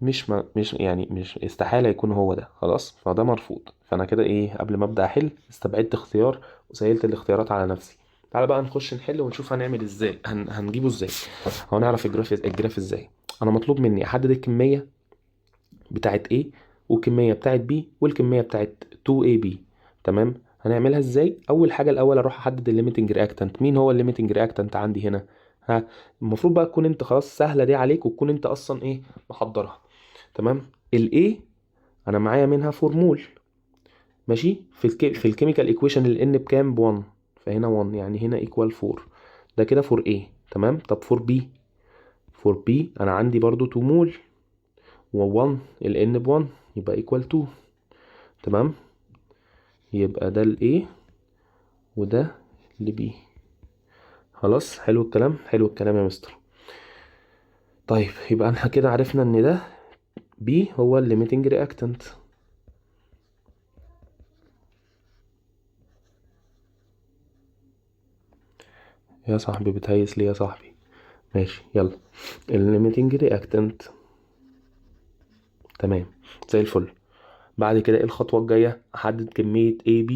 مش ما مش يعني مش استحالة يكون هو ده، خلاص، فده مرفوض. فأنا كده إيه، قبل ما أبدأ أحل استبعدت اختيار وسهلت الاختيارات على نفسي. تعالى بقى نخش نحل ونشوف هنعمل إزاي، هنجيبه إزاي، هنعرف ال graph إزاي. أنا مطلوب مني أحدد الكمية بتاعت A والكمية بتاعت B والكمية بتاعت 2AB. تمام، هنعملها إزاي؟ أول حاجة الأول أروح أحدد ال limiting reactant. مين هو ال limiting reactant عندي هنا؟ ها، المفروض بقى تكون أنت خلاص سهلة دي عليك وتكون أنت أصلا إيه محضرها. تمام، ال A أنا معايا منها 4 مول، ماشي، في ال chemical equation ال N بكام؟ ب 1، فهنا 1، يعني هنا equal 4، ده كده for A. تمام، طب for B، for B أنا عندي برضو 2 مول و 1، ال N ب 1، يبقى equal 2. تمام، يبقى ده ال A وده ال B. خلاص، حلو الكلام، حلو الكلام يا مستر. طيب يبقى احنا كده عرفنا ان ده B هو ال limiting reactant. يا صاحبي بتهيس ليه يا صاحبي؟ ماشي، يلا ال limiting reactant. تمام، زي الفل. بعد كده ايه الخطوة الجاية؟ احدد كمية AB.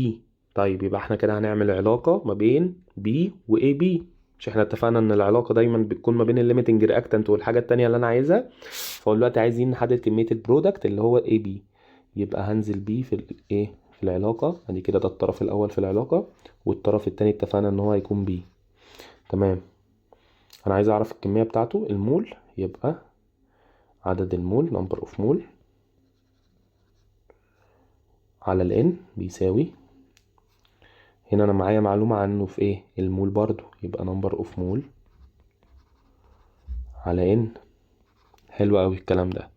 طيب يبقى احنا كده هنعمل علاقة ما بين B و AB، مش احنا اتفقنا ان العلاقة دايما بتكون ما بين ال limiting reactant والحاجة التانية اللي انا عايزها؟ فهو دلوقتي عايزين نحدد كمية ال product اللي هو AB، يبقى هنزل B في الايه؟ في العلاقة ادي كده، ده الطرف الاول في العلاقة، والطرف التاني اتفقنا ان هو هيكون B. تمام، انا عايز اعرف الكمية بتاعته المول، يبقى عدد المول number of mole على ال N بيساوي، هنا انا معايا معلومة عنه في ايه؟ المول برضو، يبقى number of mole على N. حلو قوي الكلام ده.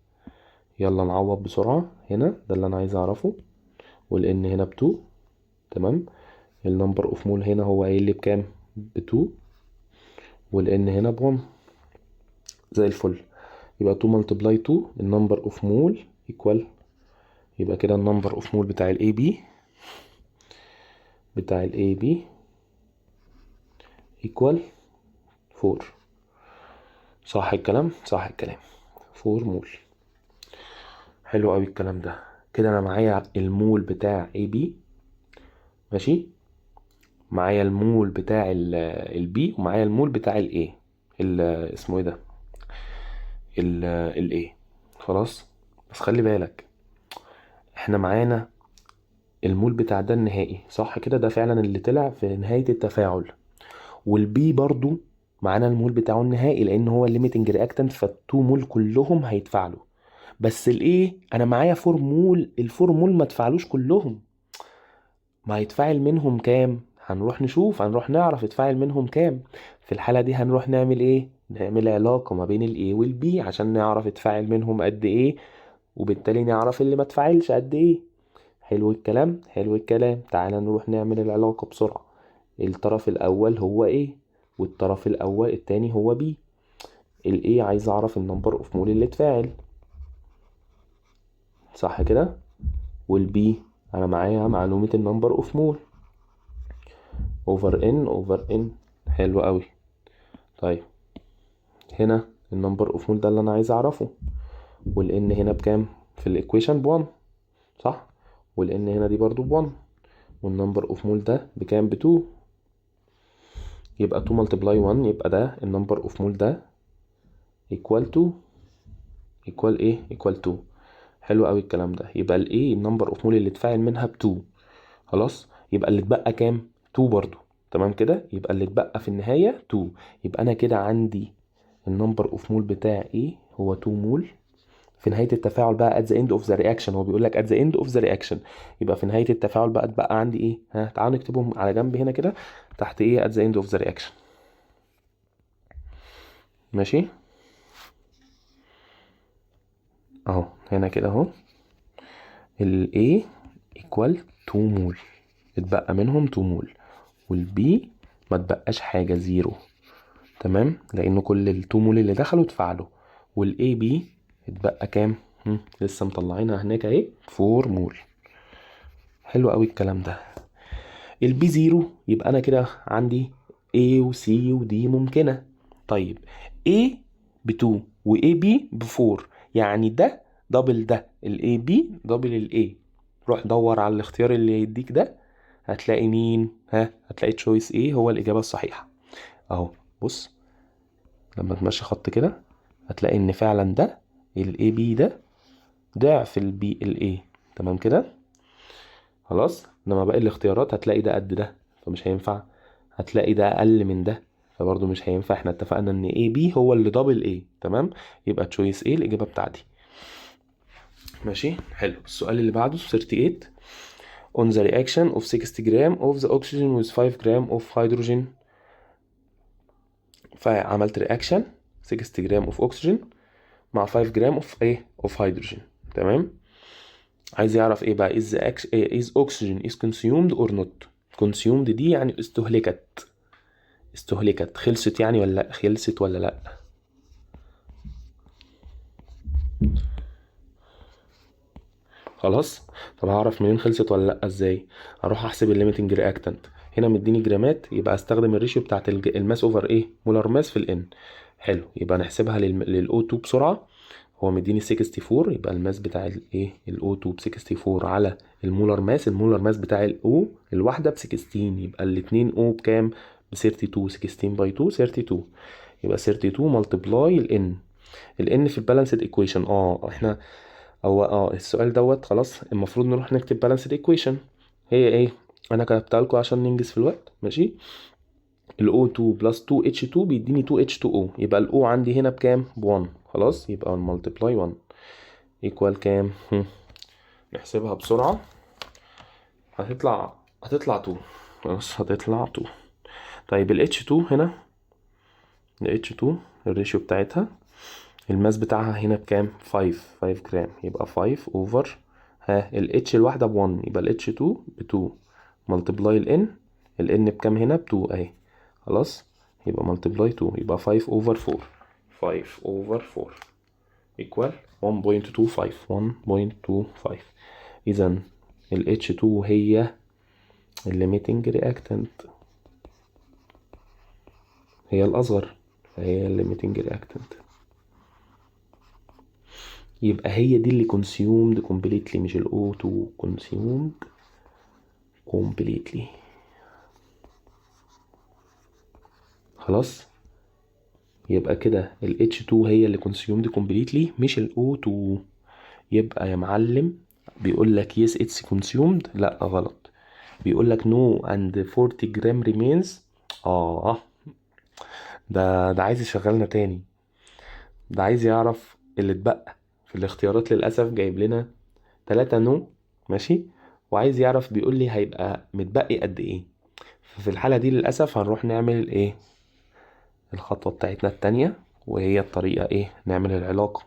يلا نعوض بسرعة، هنا ده اللي انا عايز اعرفه، وال N هنا ب 2. تمام، ال number of mole هنا هو قايل لي بكام؟ ب 2، وال N هنا ب 1. زي الفل، يبقى 2 multiply 2 ال number of mole equal، يبقى كده ال number of mole بتاع ال AB، بتاع ال AB equal 4. صح الكلام؟ صح الكلام، 4 مول. حلو قوي الكلام ده. كده انا معايا المول بتاع AB، ماشي، معايا المول بتاع ال B، ومعايا المول بتاع ال A، اسمه ايه ده؟ ال A. خلاص، بس خلي بالك احنا معانا المول بتاع ده النهائي، صح كده؟ ده فعلا اللي طلع في نهاية التفاعل. وال B برضو معانا المول بتاعه النهائي لان هو ال limiting reactant، فال two mole كلهم هيتفاعلوا. بس ال A انا معايا 4 مول، ال four mole ما اتفعلوش كلهم، ما هيتفاعل منهم كام؟ هنروح نشوف، هنروح نعرف اتفاعل منهم كام. في الحالة دي هنروح نعمل ايه؟ نعمل علاقة ما بين ال A وال B عشان نعرف اتفاعل منهم قد ايه، وبالتالي نعرف اللي ما اتفاعلش قد ايه. حلو الكلام، حلو الكلام. تعالى نروح نعمل العلاقة بسرعة. الطرف الأول هو A والطرف الأول التاني هو B. ال A عايز أعرف ال number of mole اللي اتفاعل، صح كده؟ وال B أنا معايا معلومة ال number of mole over N over N. حلو قوي. طيب هنا ال number of mole ده اللي أنا عايز أعرفه، وال N هنا بكام في ال equation؟ ب1، صح؟ وال N هنا دي برضو ب1، وال number of mole ده بكام؟ ب2. يبقى 2 multiply 1، يبقى ده ال number of mole ده equal 2، equal ايه؟ equal 2. حلو قوي الكلام ده. يبقى ال A ال number of mole اللي اتفاعل منها ب 2. خلاص، يبقى اللي اتبقى كام؟ 2 برضو. تمام كده؟ يبقى اللي اتبقى في النهاية 2. يبقى انا كده عندي ال number of mole بتاع A هو 2 مول في نهاية التفاعل بقى at the end of the reaction. هو بيقول لك at the end of the reaction، يبقى في نهاية التفاعل بقى اتبقى عندي ايه؟ ها، تعالوا نكتبهم على جنب هنا كده تحت ايه؟ at the end of the reaction. ماشي اهو هنا كده اهو ال A equal 2 مول، اتبقى منهم 2 مول، وال B ما اتبقاش حاجة، zero. تمام، لأن كل ال 2 مول اللي دخلوا اتفعلوا. وال AB اتبقى كام؟ لسه مطلعينها هناك اهي 4 مول. حلو قوي الكلام ده. ال B zero، يبقى انا كده عندي A و C و D ممكنة. طيب A ب 2 و AB ب 4، يعني ده double ده، ال AB double ال A. روح دور على الاختيار اللي يديك ده، هتلاقي مين؟ ها، هتلاقي choice A هو الإجابة الصحيحة. أهو بص لما تمشي خط كده هتلاقي إن فعلا ده ال AB ده ضعف ال B ال A. تمام كده؟ خلاص. إنما باقي الاختيارات هتلاقي ده قد ده فمش هينفع، هتلاقي ده أقل من ده فبرضه مش هينفع. احنا اتفقنا إن AB هو اللي double A. تمام، يبقى choice A الإجابة بتاعتي. ماشي، حلو. السؤال اللي بعده 38 on the reaction of 60 gram of the oxygen with 5 gram of hydrogen. فعملت reaction 60 gram of oxygen مع 5 gram of ايه؟ of hydrogen. تمام، عايز يعرف ايه بقى؟ is oxygen is consumed or not. consumed دي يعني استهلكت، استهلكت خلصت يعني ولا لا؟ خلصت ولا لا؟ خلاص. طب هعرف منين خلصت ولا لا؟ ازاي؟ هروح احسب ال limiting reactant. هنا مديني جرامات، يبقى استخدم ال ratio بتاعت ال mass over ايه؟ molar mass في ال N. حلو، يبقى نحسبها لل O2 بسرعه. هو مديني 64، يبقى ال mass بتاع الايه؟ ال O2 ب 64 على ال molar mass، ال molar mass بتاع ال O الواحده ب 16، يبقى الاتنين O بكام؟ ب 32، 16 by 2 32، يبقى 32 multiply ال N. ال N في ال balanced equation. احنا هو السؤال دوت خلاص المفروض نروح نكتب balanced equation. هي ايه؟ انا كتبتها لكم عشان ننجز في الوقت. ماشي، ال O2 plus 2H2 بيديني 2H2O، يبقى ال O عندي هنا بكام؟ ب 1. خلاص، يبقى multiply 1 equal كام؟ نحسبها بسرعة، هتطلع 2. خلاص هتطلع 2. طيب ال H2 هنا، ال H2 ال ratio بتاعتها ال mass بتاعها هنا بكام؟ 5 جرام، يبقى 5 over ال H الواحدة ب 1، يبقى ال H2 ب 2 multiply ال N، ال N بكام هنا؟ ب 2 اهي. خلاص، يبقى multiply 2، يبقى 5 over 4، 5 over 4 equal 1.25، 1.25. إذا ال H2 هي ال limiting reactant، هي الأصغر فهي ال limiting reactant، يبقى هي دي اللي consumed completely، مش ال O2 consumed completely. خلاص، يبقى كده ال H2 هي اللي consumed completely مش ال O2. يبقى يا معلم بيقول لك yes it's consumed، لا غلط. بيقول لك no and 40 gram remains. ده عايز يشغلنا تاني، ده عايز يعرف اللي اتبقى في الاختيارات. للأسف جايب لنا 3 no، ماشي، وعايز يعرف بيقول لي هيبقى متبقي قد ايه. ففي الحالة دي للأسف هنروح نعمل الايه، الخطوة بتاعتنا التانية، وهي الطريقة ايه، نعمل العلاقة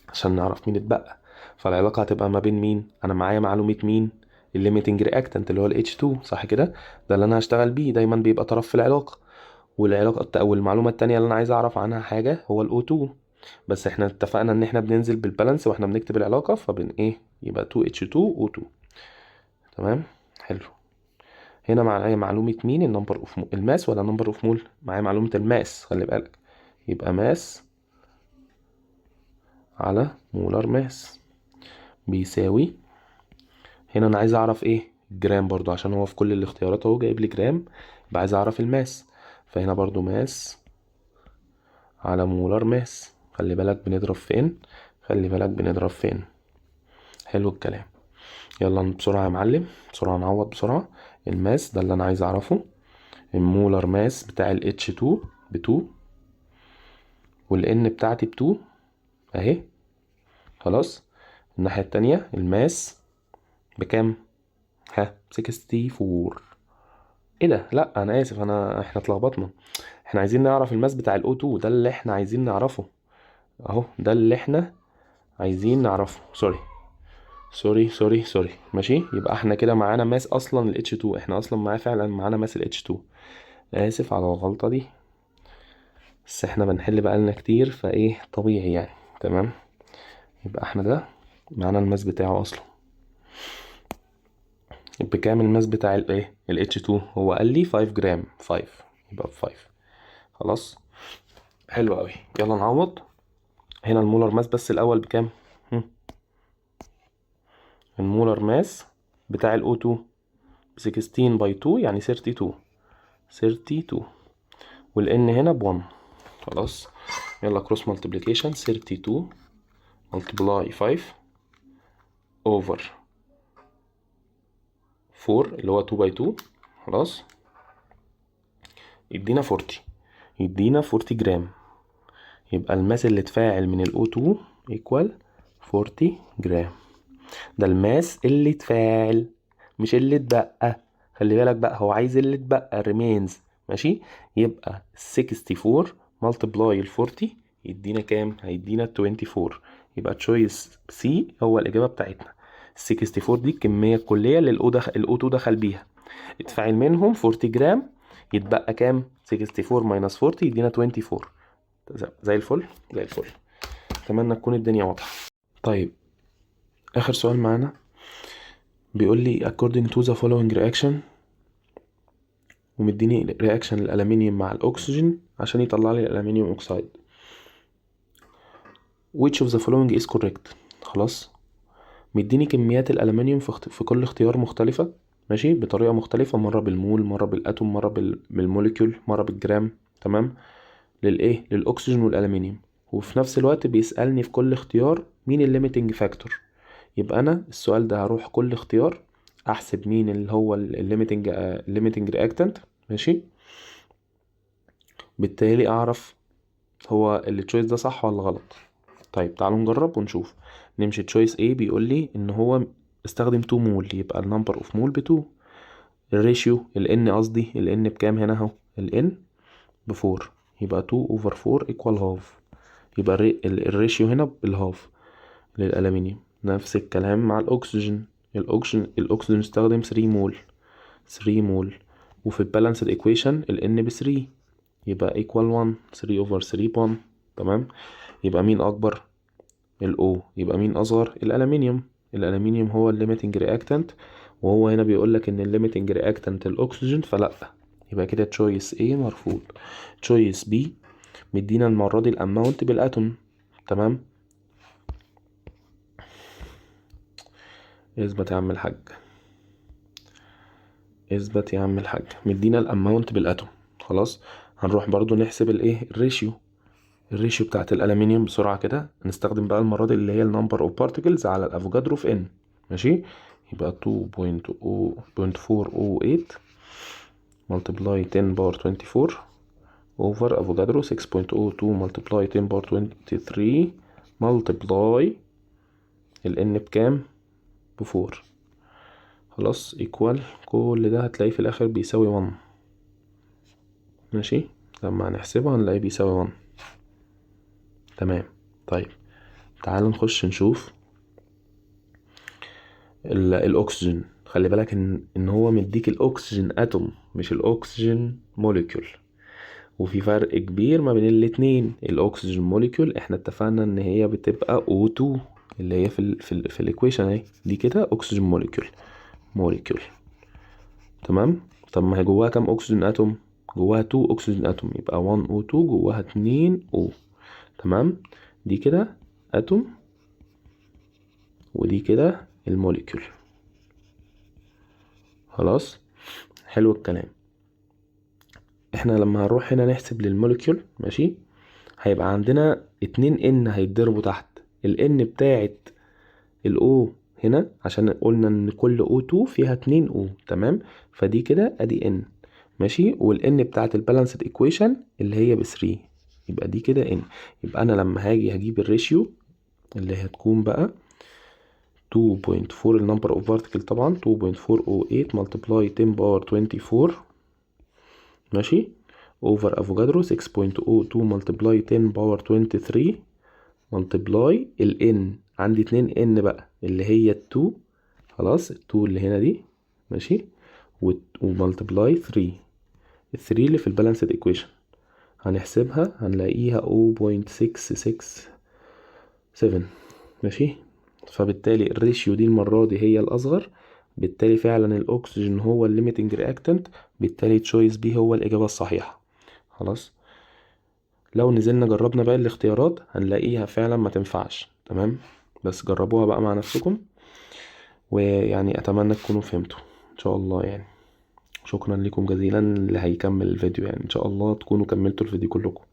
عشان نعرف مين اتبقى. فالعلاقة هتبقى ما بين مين؟ انا معايا معلومة مين؟ ال limiting reactant اللي هو ال H2، صح كده؟ ده اللي انا هشتغل بيه، دايما بيبقى طرف في العلاقة. والعلاقة او المعلومة التانية اللي انا عايز اعرف عنها حاجة هو ال O2، بس احنا اتفقنا ان احنا بننزل بال balance واحنا بنكتب العلاقة، فبن ايه، يبقى 2H2O2. تمام، حلو. هنا معايا معلومة مين؟ ال number of ال mass ولا number of mole؟ معايا معلومة ال mass، خلي بالك، يبقى mass على molar mass بيساوي، هنا انا عايز اعرف ايه؟ جرام برضو، عشان هو في كل الاختيارات اهو جايب لي جرام، يبقى عايز اعرف ال mass، فهنا برضو mass على molar mass. خلي بالك بنضرب فين، خلي بالك بنضرب فين. حلو الكلام. يلا بسرعة يا معلم، بسرعة نعوض بسرعة. ال mass ده اللي انا عايز اعرفه، ال molar mass بتاع ال H2 ب 2، وال N بتاعتي ب 2 اهي. خلاص. الناحية التانية ال mass بكام؟ ها، 64. ايه ده؟ لا انا اسف، احنا اتلخبطنا، احنا عايزين نعرف ال mass بتاع ال O2، ده اللي احنا عايزين نعرفه اهو، ده اللي احنا عايزين نعرفه. sorry sorry sorry sorry. ماشي، يبقى احنا كده معانا mass اصلا ال H2، احنا اصلا معاه فعلا معانا mass ال H2. اسف على الغلطة دي، بس احنا بنحل بقالنا كتير فايه طبيعي يعني. تمام، يبقى احنا ده معانا ال mass بتاعه اصلا بكام؟ ال mass بتاع الايه ال H2 هو قال لي 5 جرام، 5 يبقى ب 5. خلاص، حلو قوي. يلا نعوض. هنا ال molar mass بس الاول بكام؟ ال molar mass بتاع ال O2 ب 16 by 2 يعني 32، 32، وال N هنا ب 1. خلاص، يلا cross multiplication، 32 multiply 5 over 4 اللي هو 2 by 2. خلاص، يدينا 40، يدينا 40 جرام. يبقى ال mass اللي اتفاعل من ال O2 equal 40 جرام. ده ال mass اللي اتفاعل مش اللي اتبقى، خلي بالك بقى، هو عايز اللي اتبقى remains. ماشي، يبقى 64 multiply ال 40 يدينا كام؟ هيدينا 24. يبقى choice C هو الإجابة بتاعتنا. 64 دي الكمية الكلية اللي ال O2 دخل بيها، اتفاعل منهم 40 جرام، يتبقى كام؟ 64 minus 40 يدينا 24. زي الفل، زي الفل. أتمنى تكون الدنيا واضحة. طيب، آخر سؤال معانا بيقول لي according to the following reaction، ومديني reaction الألمنيوم مع الأكسجين عشان يطلع لي ال aluminium oxide، which of the following is correct؟ خلاص، مديني كميات الألمنيوم في كل اختيار مختلفة، ماشي، بطريقة مختلفة، مرة بالمول، مرة بال atom، مرة بال molecule، مرة بالجرام. تمام، للإيه؟ للأكسجين والألمنيوم. وفي نفس الوقت بيسألني في كل اختيار مين ال limiting factor. يبقى أنا السؤال ده هروح كل اختيار أحسب مين اللي هو ال limiting reactant. ماشي، بالتالي أعرف هو ال choice ده صح ولا غلط. طيب، تعالوا نجرب ونشوف. نمشي choice A، بيقول لي ان هو استخدم 2 مول، يبقى ال number of mole ب 2. ال ratio، ال n قصدي، ال n بكام هنا اهو؟ ال n ب 4، يبقى 2 over 4 equal half، يبقى ال ratio هنا بال half للألمنيوم. نفس الكلام مع الأكسجين. الأكسجين استخدم 3 مول، 3 مول، وفي ال balanced equation ال n ب 3، يبقى equal 1، 3 over 3 1. تمام، يبقى مين أكبر؟ ال O. يبقى مين أصغر؟ الألمنيوم. الألمنيوم هو ال limiting reactant، وهو هنا بيقول لك إن ال limiting reactant الأكسجين، فلأ، يبقى كده choice A مرفوض. choice B مدينا المرة دي ال amount بال atom. تمام، اثبت يا عم الحاج، اثبت يا عم الحاج. مدينا ال amount بال atom. خلاص، هنروح برضو نحسب الايه؟ ال ratio. ال ratio بتاعت الالومنيوم بسرعة كده، هنستخدم بقى المرة دي اللي هي ال number of particles على الافوجادرو في n. ماشي، يبقى 2.408 multiply 10 power 24 over افوجادرو 6.02 multiply 10 power 23 multiply ال n بكام؟ ب 4. خلاص، equal كل ده هتلاقيه في الاخر بيساوي 1. ماشي، لما هنحسبه هنلاقيه بيساوي 1. تمام. طيب تعال نخش نشوف الاكسجين. خلي بالك ان هو مديك ال oxygen atom مش ال oxygen molecule، وفي فرق كبير ما بين الاتنين. ال oxygen molecule احنا اتفقنا ان هي بتبقى O2 اللي هي في ال equation اهي دي كده oxygen molecule. تمام. طب ما هي جواها كام oxygen atom؟ جواها 2 oxygen atom، يبقى 1 O2 جواها 2 O. تمام، دي كده atom ودي كده ال molecule. خلاص، حلو الكلام. احنا لما هنروح هنا نحسب لل molecule، ماشي، هيبقى عندنا 2 n هيتضربوا تحت. ال n بتاعت ال O هنا عشان قلنا ان كل O2 فيها 2 O. تمام، فدي كده ادي n. ماشي، وال n بتاعت ال balanced equation اللي هي ب 3، يبقى دي كده n. يبقى انا لما هاجي هجيب ال ratio اللي هتكون بقى 2.4 ال number of particle طبعا 2.408 multiply 10 power 24، ماشي، over افوجادرو 6.02 multiply 10 power 23 multiply ال n. عندي 2 n بقى اللي هي ال 2، خلاص ال 2 اللي هنا دي، ماشي، و multiply 3، ال 3 اللي في ال balanced equation هنحسبها هنلاقيها 0.667. ماشي، فبالتالي ال ratio دي المرة دي هي الأصغر، بالتالي فعلا الأكسجين هو ال limiting reactant، بالتالي choice B هو الإجابة الصحيحة. خلاص، لو نزلنا جربنا باقي الاختيارات هنلاقيها فعلا ما تنفعش. تمام، بس جربوها بقى مع نفسكم، ويعني أتمنى تكونوا فهمتوا إن شاء الله. يعني شكرا لكم جزيلا اللي هيكمل الفيديو، يعني إن شاء الله تكونوا كملتوا الفيديو كلكم.